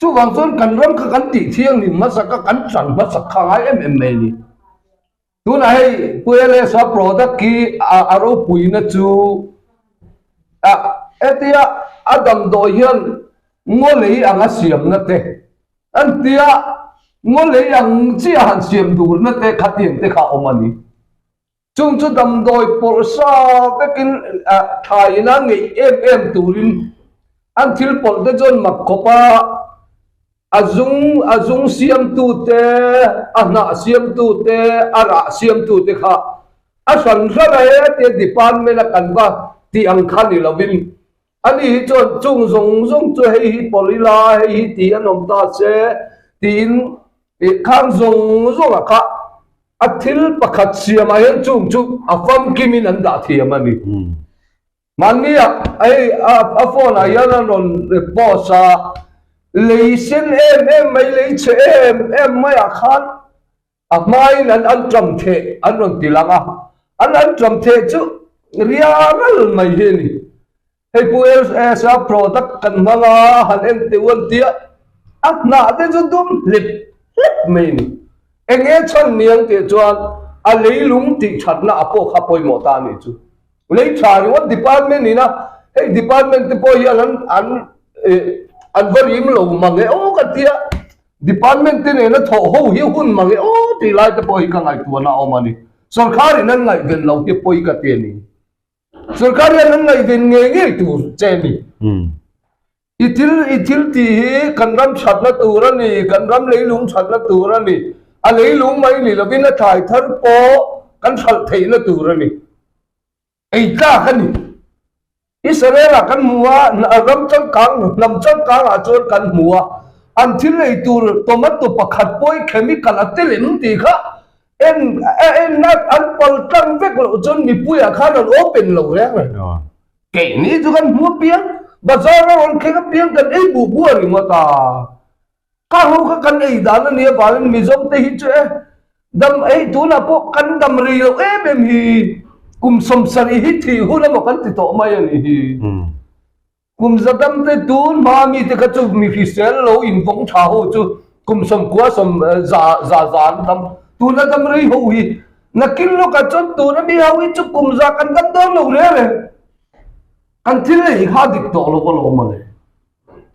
Chuvang chuan kan ram kha kan tih thianghlim hmasak a, kan tan hmasak kha ngai em em mai a ni. Tunah hei Pu LSA product khi a ropuina chu a hetia a damdawi hian ngaw lei anga siamna te An tia, ngaw lei ang chiah han siam durna te khatiang te kha a awm a ni. Chung chu damdawi pawlh sa vekin thaina ngeih em em turin an thil pawlh te chuan mak khawp a, a zung a zung siamtu te, a hnah siamtu te, a rah siamtu te kha a hran hran a he tia department a kan va tih ang kha ni lovin Ani hi chuan chung zawng zawng chu hei hi pawlh ila, hei hi tih an awm ta se tiin khang zawng zawngah kha a thil pakhat siamah hian chung chu a famkimin an dah thiam a ni. Mahni ah hei a phone ah hian an rawn post a, lei sen em em mai, lei chhe em em maiah khan. A hmain an anṭam theh an rawn ti lang a, an anṭam theh chu ria ral mai hi a ni. Hei Pu LS-a product kan hmang a, han en teuh an tia, a hnah te chu dum hlep hlep mai a ni. Eng nge chhan niang tih chuan a leilung tih thatna a pawh kha pawimawh ta a nih chu. Lei tha ringawt department ina hei department te pawh hian an an an va rim lo mang e aw ka tia department te nena thawh ho hi hun mang e aw tih lai te pawh hi ka ngaihtuahna a awm a ni. Sorkar in an ngaihven lo hi pawi ka ti a ni. Sorkar hian an ngaihven ngei ngei tur che a ni. I thil i thil tih hi kan ram thatna tur a ni, kan ram leilung thatna tur a ni. A leilung mai ni lovin a thlai thar pawh kan hralh theihna tur a ni. Ei tlak a ni. Israel-ah kan hmu a, ram changkang, hnam changkangah chuan kan hmu a, an thil ei tur tomato pakhat pawh hi chemical a tel em tih kha en a en a an pal tlang vek loh chuan mipuiah khan an open lo reng reng. Keini chu kan hmu apiang, bazar a rawn thleng apiang kan ei buh buh a ringawt a. Kha ho kha kan ei dan a nih avangin Mizo te hi chu e dam ei tunah pawh kan dam rei loh em em hi kum 70 hi thih hun emaw kan ti tawh mai a nih hi. Kum za dam te tun hma mi te kha chu mi hrisel lo invawng tha ho chu kum 90 sawm za za za an dam. Tuna dam rei ho hi Nakin lawkah chuan tuna mi ho hi chu kum za kan dam dawn lo reng reng. Kan thil ei kha dik tawh lo a lawm mawle.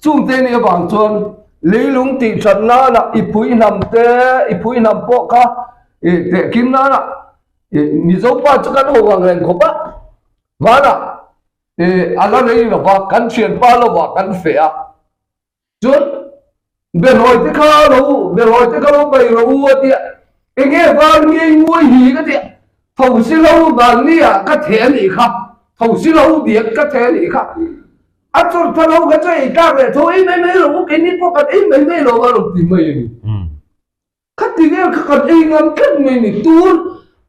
Chungte nih avang chuan leilung tih that nana i phui hnam te, i phui hnam pawh kha i tehkim nana i Mizo pa chu kan ho ang reng khawp a. Hmanah i a la rei lo va, kan thianpa lovah kan feh a. Chuan Behlawi te kha lo Behlawi te kha lo bai rawh u a tia, enge var ngei nguai hi ka tia, tho si lo mahni ah ka theh a nih kha, tho si lo diak ka theh a nih kha, a chawr tha lo kha chu ei tlak leh tho ei mai mai lo u keini pawh kan ei mai mai lo a rawn ti mai a ni. Khati vel kha kan ei ngam tlat mai ni tur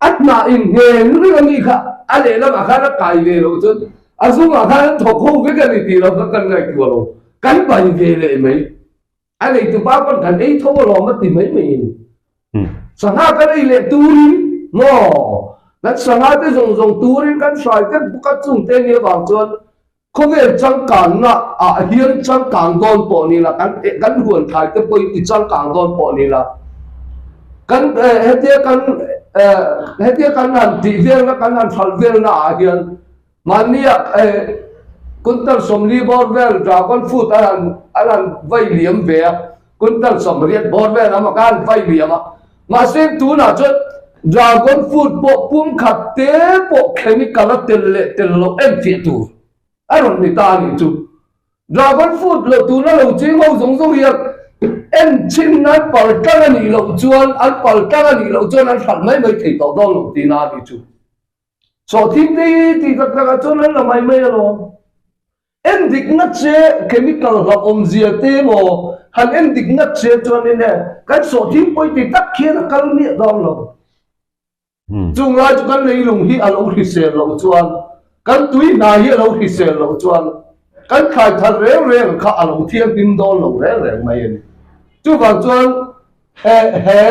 a hnah in ngheng reng a nih kha a lehlamah khan a kai ve loh chuan a zungah khan an thawk ho vek a ni tih loh kha kan ngaihtuah lo kan bai ve leh mai a neitu pa pawn kan ei tho alawm a ti mai mai a ni sangha kan ei leh turin maw kan sangha te zawng zawng turin kan hrai vek bawk a chungte nia vang chuan Khawvel changkanna ah hian changkang dawn pawh ni la, kan kan huan thlai te pawhin i changkang dawn pawh ni la, kan hetia kan hetia kan han tih velna kan han hralh velna ah hian mahnia quintal 40 bawr vel dragon fruit an han an han vai liam ve a, quintal 80 bawr vel a maka an vai liam a, mahse tunah chuan dragon fruit pawh pumkhat te pawh chemical a tel leh tel loh en fiah tur a rawn ni ta a nih chu. Dragon fruit loh tuna lo ching ho zawng zawng hian en chhin nan pal tlang a nih loh chuan an pal tlang a nih loh chuan an hralh mai mai thei tawh dawn lo tihna a nih chu. Sawhthing te hi tih tak takah chuan an la mai mai alawm. En dik ngat che chemical hlauh awmzia te emaw han en dik ngat che chuanin e kan sawhthing pawi ti tak khian a kal miah dawn lo. Chung lai chu kan leilung hi a lo hrisel loh chuan kan tui hna hi a lo hrisel loh chuan kan thlai thar reng reng kha a lo thianghlim dawn lo reng reng mai a ni. Chuvang chuan He he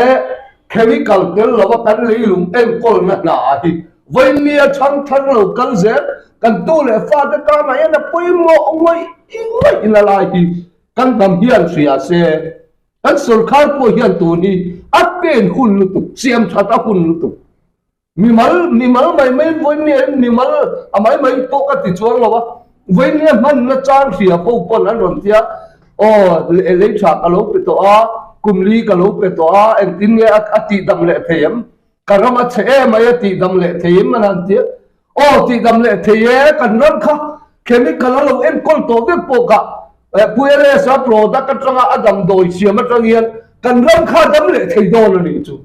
chemical tel lova kan leilung enkawlna hna hi vawinia chhang thar lo kal zel kan tu leh fate tanah hian a pawimawh ngawih ngawih na lai hi kan hnam hian hria se kan sorkar pawh hian tun hi a pen hun lutuk siam that a hun lutuk. Mimal, mimal mai mai vawinia hian mimal a mai mai pawh ka ti chuang lo a, vawinia hmanna chang hria pawh pawn an rawn tia, aw lei tha ka lo pe tawh a, kum li ka lo pe tawh a, engtin nge a tih dam leh thei em? Ka ram a chhe em ai a tih dam leh thei em an han tia, aw tih dam leh thei e, kan ram kha chemical a lo enkawl tawh vek pawh kha Pu LS-a product atanga a damdawi siam atang hian kan ram kha a dam leh thei dawn a nih chu.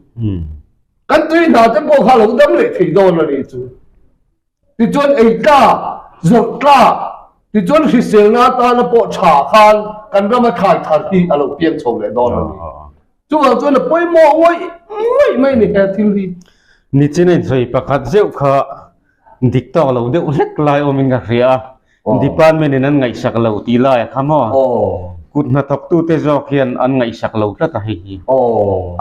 Kan tui hna te pawh kha lo dam leh thei dawn a nih chu. Tichuan ei tla, zawrh tla, tichuan hriselna atana pawh tha khan kan rama thlai thar hi a lo piang chho leh dawn a ni. Chuvang chuan a pawimawh ngawih ngawih mai a ni he thil hi. Nichin a insawi pakhat zeuh kha dik tawk lo deuh hlek lai awmin ka hria a, department in an ngaihsak lo tih lai a kha maw? Kut hnathawktute zawk hian an ngaihsak lo tlat a hei hi.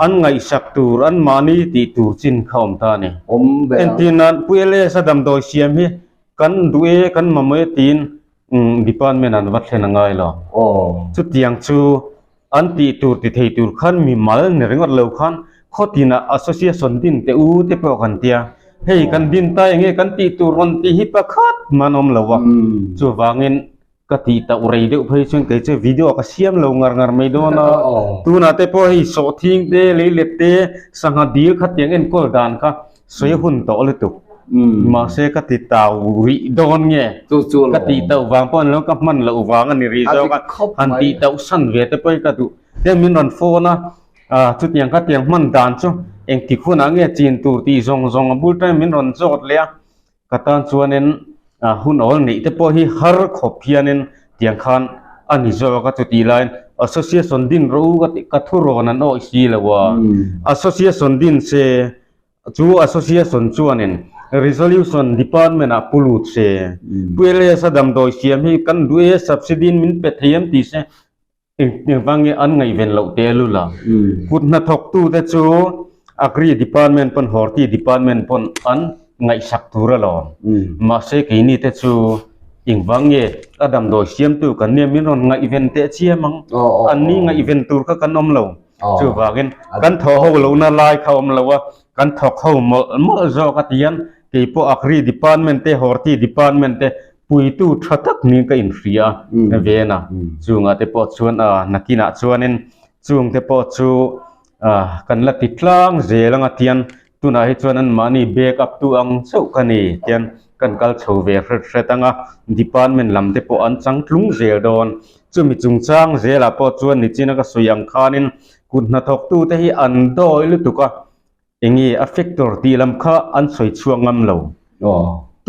An ngaihsak tur, anmahni tih tur chin kha awm ta a ni. Entir nan Pu LS a damdawi siam hi kan duh e, kan mamawh e tiin department an va thlen a ngai lo. Chutiang chu an tih tur ti thei tur khan mimal ni ringawt lo khan khaw tinah association din teh u te pawh kan tia. Hei kan din ta enge kan tih tur rawn tih hi pakhat mah an awm lo a. Chuvangin Ka tih tauh rei deuh phei chuan kei chu video ka siam lo ngar ngar mai dawn a, tunah te pawh hei sawhthing te, leilet te, sangha dil kha tiang enkawl dan kha sawi hun tawh lutuk. Mahse ka ti tau rih dawn nge? Ka tih tauh vang pawh a ni lo, ka hman loh vang a ni rih zawk a, han tih tauh san ve te pawh hi ka duh. Tiang min rawn phone a, chutiang kha tiang hman dan chu engtik hunah nge chin tur tih zawng zawng a bul tangin min rawn zawt leh a. Ka tan chuanin hun awl neih te pawh hi har khawp hianin tiang khan a ni zawk a, chutih laiin association din rawh u ka tih ka thurawn an awih si lo a, association din se chu association chuanin resolution department ah pu lut se, Pu LS a damdawi siam hi kan duh e subsidy in min pe thei em tih se Engvang nge an ngaihven loh teh lul a? Kut hnathawktute chu Agri Department pawn Horti Department pawn an ngaihsak tur alawm. Mahse keini te chu engvang nge a damdawi siamtu kan nia min rawn ngaihven teh chiam ang. Anni ngaihven tur kha kan awm lo. Chuvangin kan thawh ho lohna lai kha awm lo a, kan thawk ho mawlh mawlh zawk a tihian keipawh Agri Department te Horti Department te Puitu tha tak niin ka inhria a ven a, chungah te pawh chuan a nakinah chuanin chung te pawh chu kan la ti tlang zel anga tian tunah hi chuan anmahni back up tu ang chauh ka ni tian kan kal chho ve hret hret anga department lam te pawh an chang tlung zel dawn. Chumi chungchang zelah pawh chuan nichina ka sawi ang khanin kut hnathawktute hi an dawi lutuk a. Enge a factor tih lam kha an sawi chhuak ngam lo.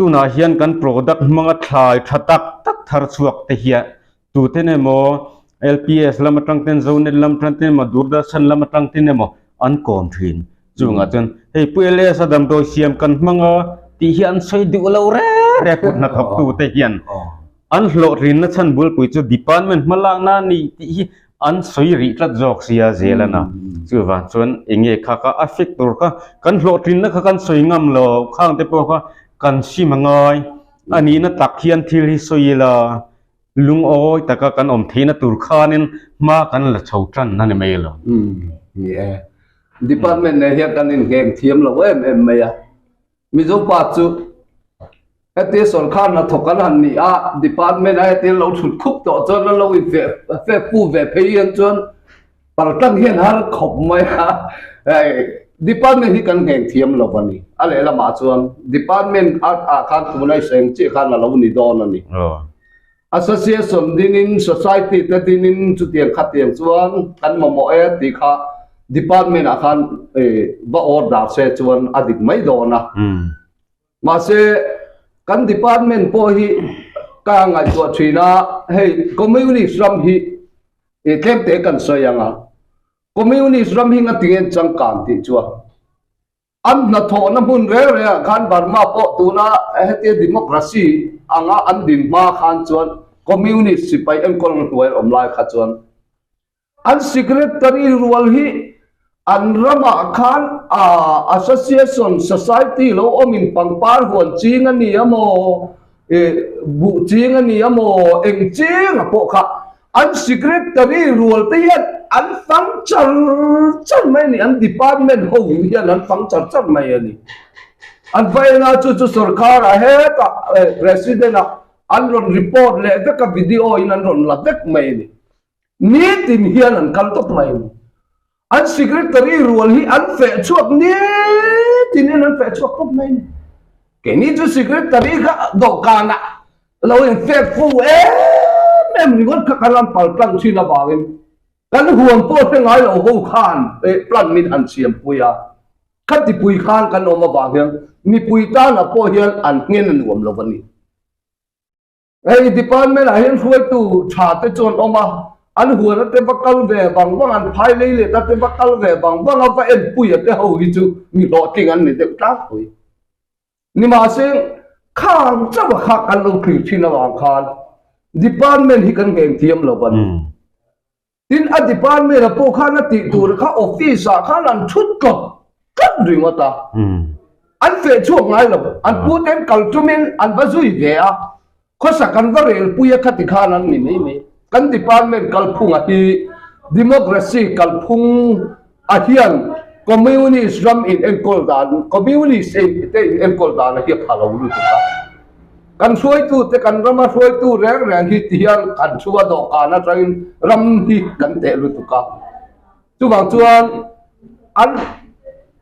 Tunah hian kan product hmanga thlai tha tak tak thar chhuak te hian tuten emaw LPS lam atang ten Zonet lam atang ten emaw Doordarshan lam atang ten emaw an kawm thin. Chungah chuan hei Pu LS a damdawi siam kan hmang a tih hi an sawi duh lo reng reng kut hnathawktu te hian. An hlawhtlinna chhan bulpui chu department hmalakna a ni tih hi an sawi rih tlat zawk sia zel a na. Chuvang chuan eng nge kha kha a fek tur kha kan hlawhtlinna kha kan sawi ngam lo khang te pawh kha kan sim a ngai. A nihna tak hian thil hi sawi ila lungawi taka kan awm theihna tur khanin hma kan la chho tan a ni mai lo. Ni e. Department nen hian kan ingheng thiam lo em em mai a. Mizo pa chu hetia sorkar hnathawk an han ni a, department a hetia lo thut khup tawh chuan an lo in feh feh pu ve phei hian chuan paltlang hian har khawp mai a, hei department hi kan ngheng thiam lo a ni. A lehlamah chuan department ah khan tuna i sawi ang chiah khan a lo ni dawn a ni. Association dinin, Society te dinin chutiang khatiang chuan kan mamawh e tih kha Department ah khan va order se chuan a dik mai dawn a. Mahse kan Department pawh hi ka ngaihtuah thin a, hei Communist ram hi tlem te kan sawi ang a, Communist ram hi ngatinge an changkang tih chuan An hnathawhna hmun reng rengah khan Burma pawh tuna hetia democracy anga an din hma khan chuan communist sipai enkawlna hnuai an awm lai kha chuan an secretary rual hi an ramah khan association society lo awmin pangpar huan ching a ni a maw buh ching a ni a maw eng ching a pawh kha An secretary rual te hian an fang char char mai a ni, an department ho hian an fang char char mai a ni. An va en a chu chu sorkar ah hetah president ah an rawn report leh vek a video in an rawn la vek mai a ni. Nitin hian an kal tawp mai a ni. An secretary rual hi an feh chhuak nitin in an feh chhuak tawp mai a ni. Keini chu secretary kha dawhkanah lo in fek fu em em ringawt kha kan rawn pal tlang thin avangin kan huam pawh hre ngai lo ho khan plan min han siam pui a. Khati pui khan kan awm avang hian mipui tanah pawh hian an nghen a nuam lo a ni. Hei department ah hian hruaitu tha te chu an awm a, an huan ate va kal ve vang vang, an phai lei let ate va kal ve vang vang a, va enpui ate ho hi chu mi hlawhtling an ni deuh tlangpui. Nimahse khang chauh a kha kan lo thlir thin avang khan department hi kan ngheng thiam lo a ni. Tin, a department ah pawh khan a tih tur kha office ah khan an thut tlawt tlat ringawt a. An feh chhuak ngai lo. An pu te an kal tumin an va zui ve a. Khawsak an va rel pui a khati khan an ni mai mai. Kan department kalphunga hi democracy kalphung a hian communist ram in enkawl dan, communist te in enkawl dan a hi a pha lo lutuk a. Kan hruaitu te kan rama hruaitu reng reng hi ti hian kan thu a dawhkan atangin ram hi kan teh lutuk a. Chuvang chuan an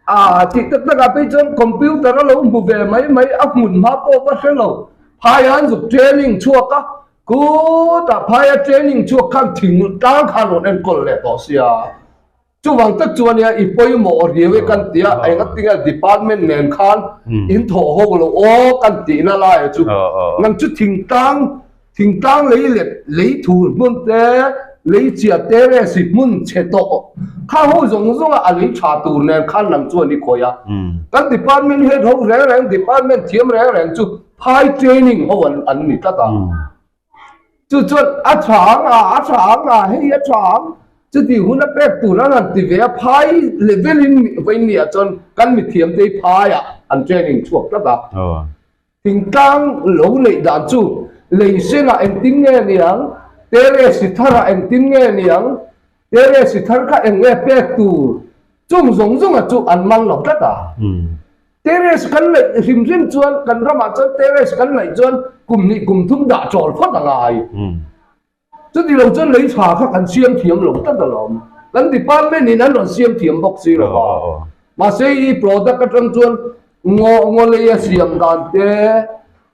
a tih tak takah phei chuan computer a lo hmu ve mai mai a hmun hma pawh va hre lo. Phaia an zuk training chhuak a, khutah phaia training chhuak khan thing tlang khan rawn enkawl leh tawh sia. Chuvang tak chuan nia i pawimawh riau e kan ti a, eng atinge department nen khan in thawh ho lo aw kan tihna lai chu nang chu thingtlang thingtlang lei let lei thur hmun te lei chiah te nge si hmun chhe tawh kha ho zawng zawng a a lei tha tur nen khan nang chuan i khawih a. Kan department head ho reng reng department thiam reng reng chu phai training ho an ni tlat a. Chu chuan a tha ang a, a tha ang a, hei a tha ang. Chuti hun a pek tur an han ti ve a, phai level in vawiin ni ah chuan kan mithiam te hi phai ah an training chhuak tlat a. Thingtlang lo neih dan chu lei sen ah engtin nge niang, terrace thar ah engtin nge niang, terrace thar kha eng nge pek tur, chung zawng zawng ah chu an man lo tlat a. Terrace kan neih hrim hrim chuan kan ramah chuan terrace kan neih chuan kum hnih kum thum dah chawl phawt a ngai. Chuti lo chuan lei tha kha kan siam thiam lo tlat alawm. Kan department in an rawn siam thiam bawk si lo va. Mahse i product atang chuan ngaw ngaw lei a siam dan te,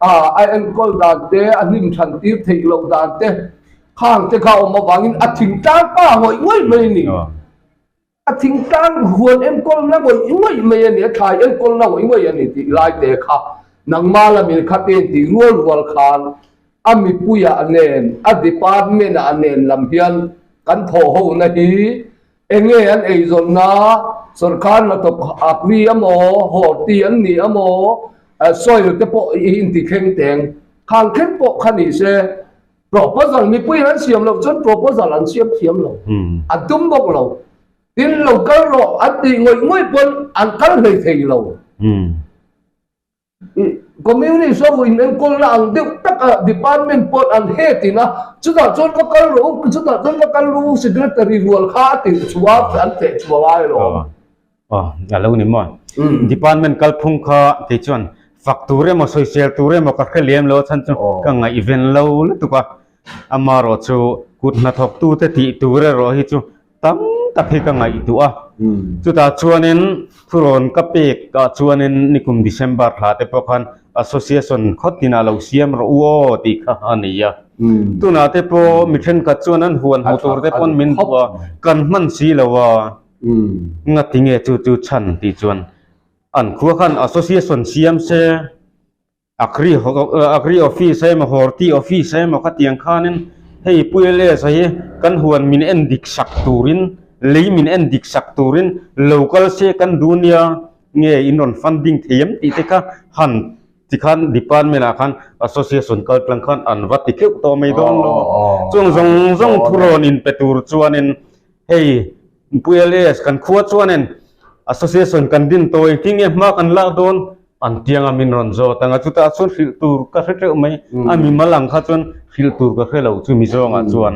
a enkawl dan te, a hnim than tir theih loh dan te khang te kha awm avangin a thingtlang pa ngawih ngawih mai a ni. A thingtlang huan enkawlna ngawih ngawih mai a ni, a thlai enkawlna ngawih ngawih a ni tih lai te kha nangmah lamin kha te tih rual rual khan a mipuiah nen, a department ah nen lam hian kan thawh hona hi eng nge an eizawnna, sorkar hnathawk akri amaw, horti an ni amaw, soil te pawh i intithleng teng khang thleng pawh kha ni se. Proposal mipui an siam loh chuan proposal an siam thiam lo, an tum bawk lo. Tin, lo kal rawh an tih ngawih ngawih pawn an kal hlei thei lo. Communist ho in enkawlna ang deuh taka department pawh an head in a, chutah chuan va kal rawh u, chutah chuan va kal rawh u secretary rual kha a tirh chhuah a, an feh chhuah ngai lo. Aw, a lo ni maw? Department kalphung kha kei chuan fak tur emaw sawisel tur emaw ka hre lem lo a chhan chu ka ngaihven lo lutuk a, amarawh chu kut hnathawktute tih tur erawh hi chu tam tak hi ka ngaihtuah a. Chutah chuanin thurawn ka pek ah chuanin nikum December thla te pawh khan Association khaw tinah lo siam rawh u aw tih kha a ni a. Tunah te pawh mi thenkhat chuan an huan hmu tur te pawn min duh a, kan hman si lo a. Ngati nge chu chu chhan tih chuan an khua khan association siam se agri agri office emaw horti office emaw khatiang khanin hei Pu LS a hi kan huan min en dik sak turin lei min en dik sak turin lo kal se kan duh nia nge in rawn funding thei em tih te kha han tikhan department ah khan association kal tlang khan an va ti kheuh tawh mai dawn lo chung zawng zawng thurawn in pe tur chuanin Hei Pu LAS kan khua chuanin association kan din tawh engtin nge hma kan lak dawn an tianga min rawn zawt ang a chutah chuan hrilh tur ka hre teuh mai a mimal ang kha chuan hrilh tur ka hre lo chu mizawngah chuan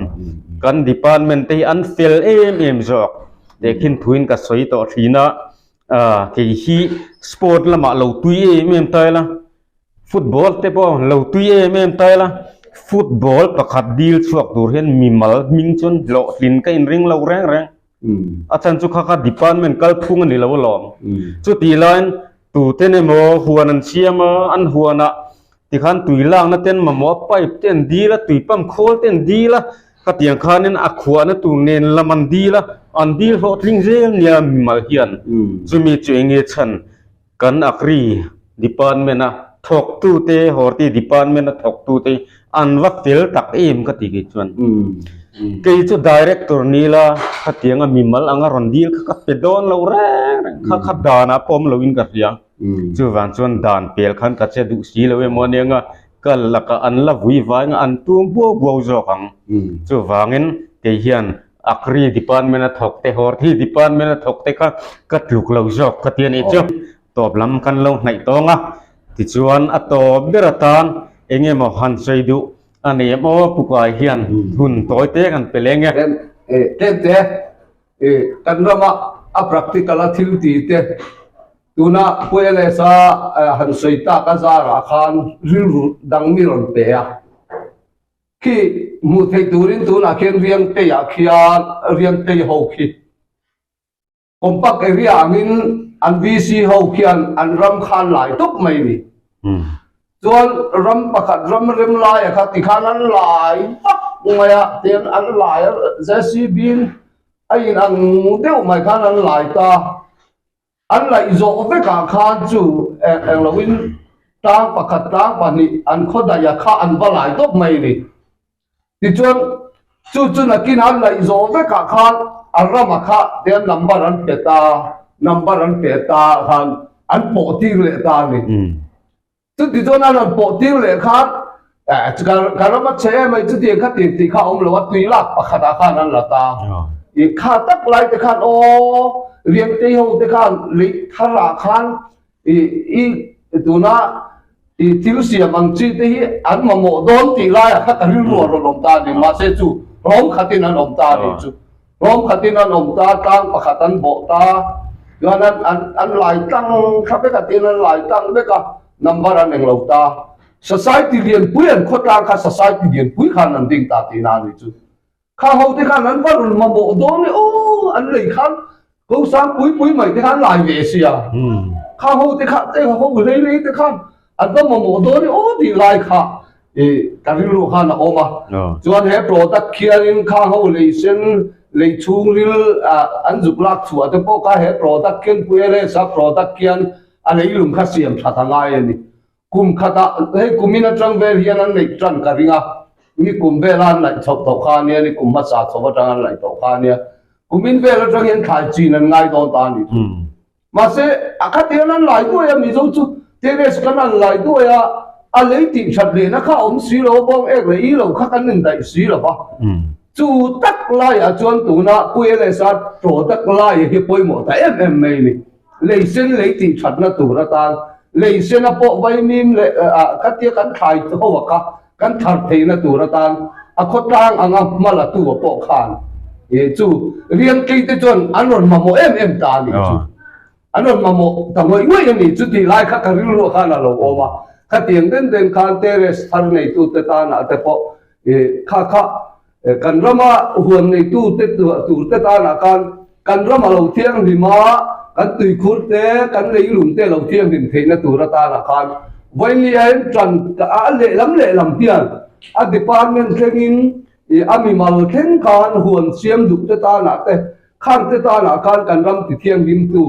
kan department te hi an fel em em zawk tehkhin thuin ka sawi tawh thin a kei hi sport lamah lo tui em em ta ila. Football te pawh lo tui em em ta ila, football pakhat dil chhuak tur hian mimal hming chuan hlawhtlin ka inring lo reng reng. A chhan chu kha kha department kalphung a ni lo alawm. Chutih laiin tuten emaw huan an siam a, an huanah tikhan tui lakna ten mamawh a pipe te an dil a, tui pump khawl te an dil a, khatiang khanin a khuahna tur nen lam an dil a, an dil hlawhtling zel nia mimal hian. Chumi chu eng nge chhan? Kan Agri Department a thawktute, Horti Department a thawktute an va fel tak em ka ti kei chuan. Kei chu Director ni la khatianga mimal anga rawn dil kha ka pe dawn lo reng reng kha kha danah pawh awm loin ka hria. Chuvang chuan dan pel khan ka che duh si lo emaw ania nga ka lakah an la vui vai nga an tum buau buau zawk ang. Chuvangin kei hian. Agri department a thawk te, Horti department a thawk te kha ka tluk lo zawk ka ti a nih chu. Tawp lam kan lo hnaih tawng a, tichuan a tawp ber atan eng emaw han sawi duh a nei em aw Pukai hian hun tawi te kan pe leng e. Tlem te kan rama a practical a thil ti te tuna Pu LS-a han sawi tak a zarah khan rilru dang mi rawn pe a. Khi hmuh theih turin tunah khian Riangtei ah khian Riangtei ho khi Compact area angin an VC ho khian an ram kha an lai tawp mai a ni. Chuan ram pakhat ram rem laia kha tikhan an lai vak mai a, tian an lai a JCB in a in ang deuh mai khan an lai ta. An laih zawh vekah khan chu eng loin tlang pakhat tlang pahnih an khaw daih a kha an va lai tawp mai a ni. Tichuan, chu chu nakin an laih zawh vekah khan a rama kha tian number an pe ta, number an pe ta khan an pawh tir leh ta a ni. Chutichuan an rawn pawh tir leh khan ka ram a chhe em mai chutiang kha tir tih kha a awm lo a, tui lak pakhatah khan an la ta. I kha tak lai te khan aw Riangtei ho te khan lei tharah khan I i tuna i thil siam ang chi te hi an mamawh dawn tih laiah kha ka rilru a rawn awm ta a ni. Mahse chu rawm khatin an awm ta a nih chu. Rawm khatin an awm ta, tlang pakhat an bawh ta, chuan an an an lai tlang thla vek a tin an lai tlang vek a, number an eng lo ta. Society lianpui an khawtlang kha society lianpui khan an ding ta tihna a nih chu. Kha ho te khan an va rawn mamawh dawn e aw an lei khan ko sang pui pui mai te khan lai ve sia kha ho te kha te ho hlei hlei te khan an va mamawh dawn e aw tih lai kha i ka rilru khan a awm a chuan he product khianin kha ho lei sen lei chhungril an zuk lak chhuah te pawh kha he product khian Pueles a product khian a leilung kha siam that a ngai a ni. Kum khatah hei kumin atang vel hian an neih tan ka ring a, ni kum vela an laih chhoh tawh kha ania, ni kum hmasa chho atang an laih tawh kha ania, kumin vel atang hian thlai chin an ngai dawn ta a ni chu. Mahse, a khatiang an lai duai a, Mizo chu terrace kan an lai duai a, a lei tih that lehna kha a awm si lo, bawng ek leh i lo kha kan indaih si lo va. Chu tak laiah chuan tuna Pu LSR product lai hi pawimawh ta em em mai a ni. Lei sen lei tih thatna tur atan lei sena pawh vaimim leh khatia kan thlai ho a kha kan thar theihna tur atan a khawtlang anga hma la tu a pawh khan ih chu riangkei te chuan an rawn mamawh em em ta a nih chu. An rawn mamawh ta ngawih ngawih a nih chu tih lai kha ka rilruah khan a lo awm a. Khatiang den den khan terrace thar neitute tanah te pawh ih kha kha Kan rama huan neitu te tur te tanah khan kan ram a lo thianghlim a, kan tuikhur te, kan leilung te lo thianghlim theihna tur atanah khan vawinia hian tan a lehlam lehlam hian a department thlengin ih a mimal thleng khan huan siam duh te tanah te khang te tanah khan kan ram ti thianghlimtu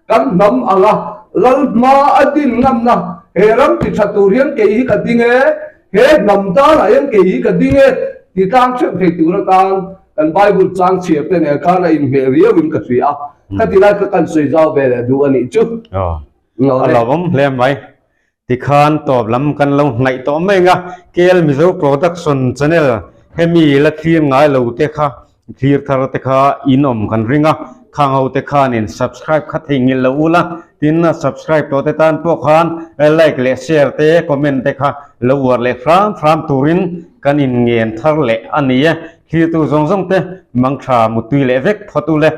Kan hnam ang a, Lal hma a din ngamna, he ram ti tha tur hian kei hi ka ding e, he hnam tanah hian kei hi ka ding e ti tlang theuh thei tur atan kan Bible chang chhiar te nen khan a inhmeh riau in ka hria a, khati lai kha kan sawi zau ve leh duh a nih chu. A lawmawm hle mai. Tikhan tawp lam kan lo hnaih tawh mai ang a, KL Mizo Production Channel hemi la thlir ngai lo te kha thlir thar te kha in awm kan ring a, khang ho te khanin subscribe kha theihnghilh lo ula, tin a subscribe tawh te tan pawh khan like leh share te comment te kha lo uar leh hram hram turin kan inngen thar leh a ni e, thlirtu zawng zawng te mangtha mutui leh vek phawt ule.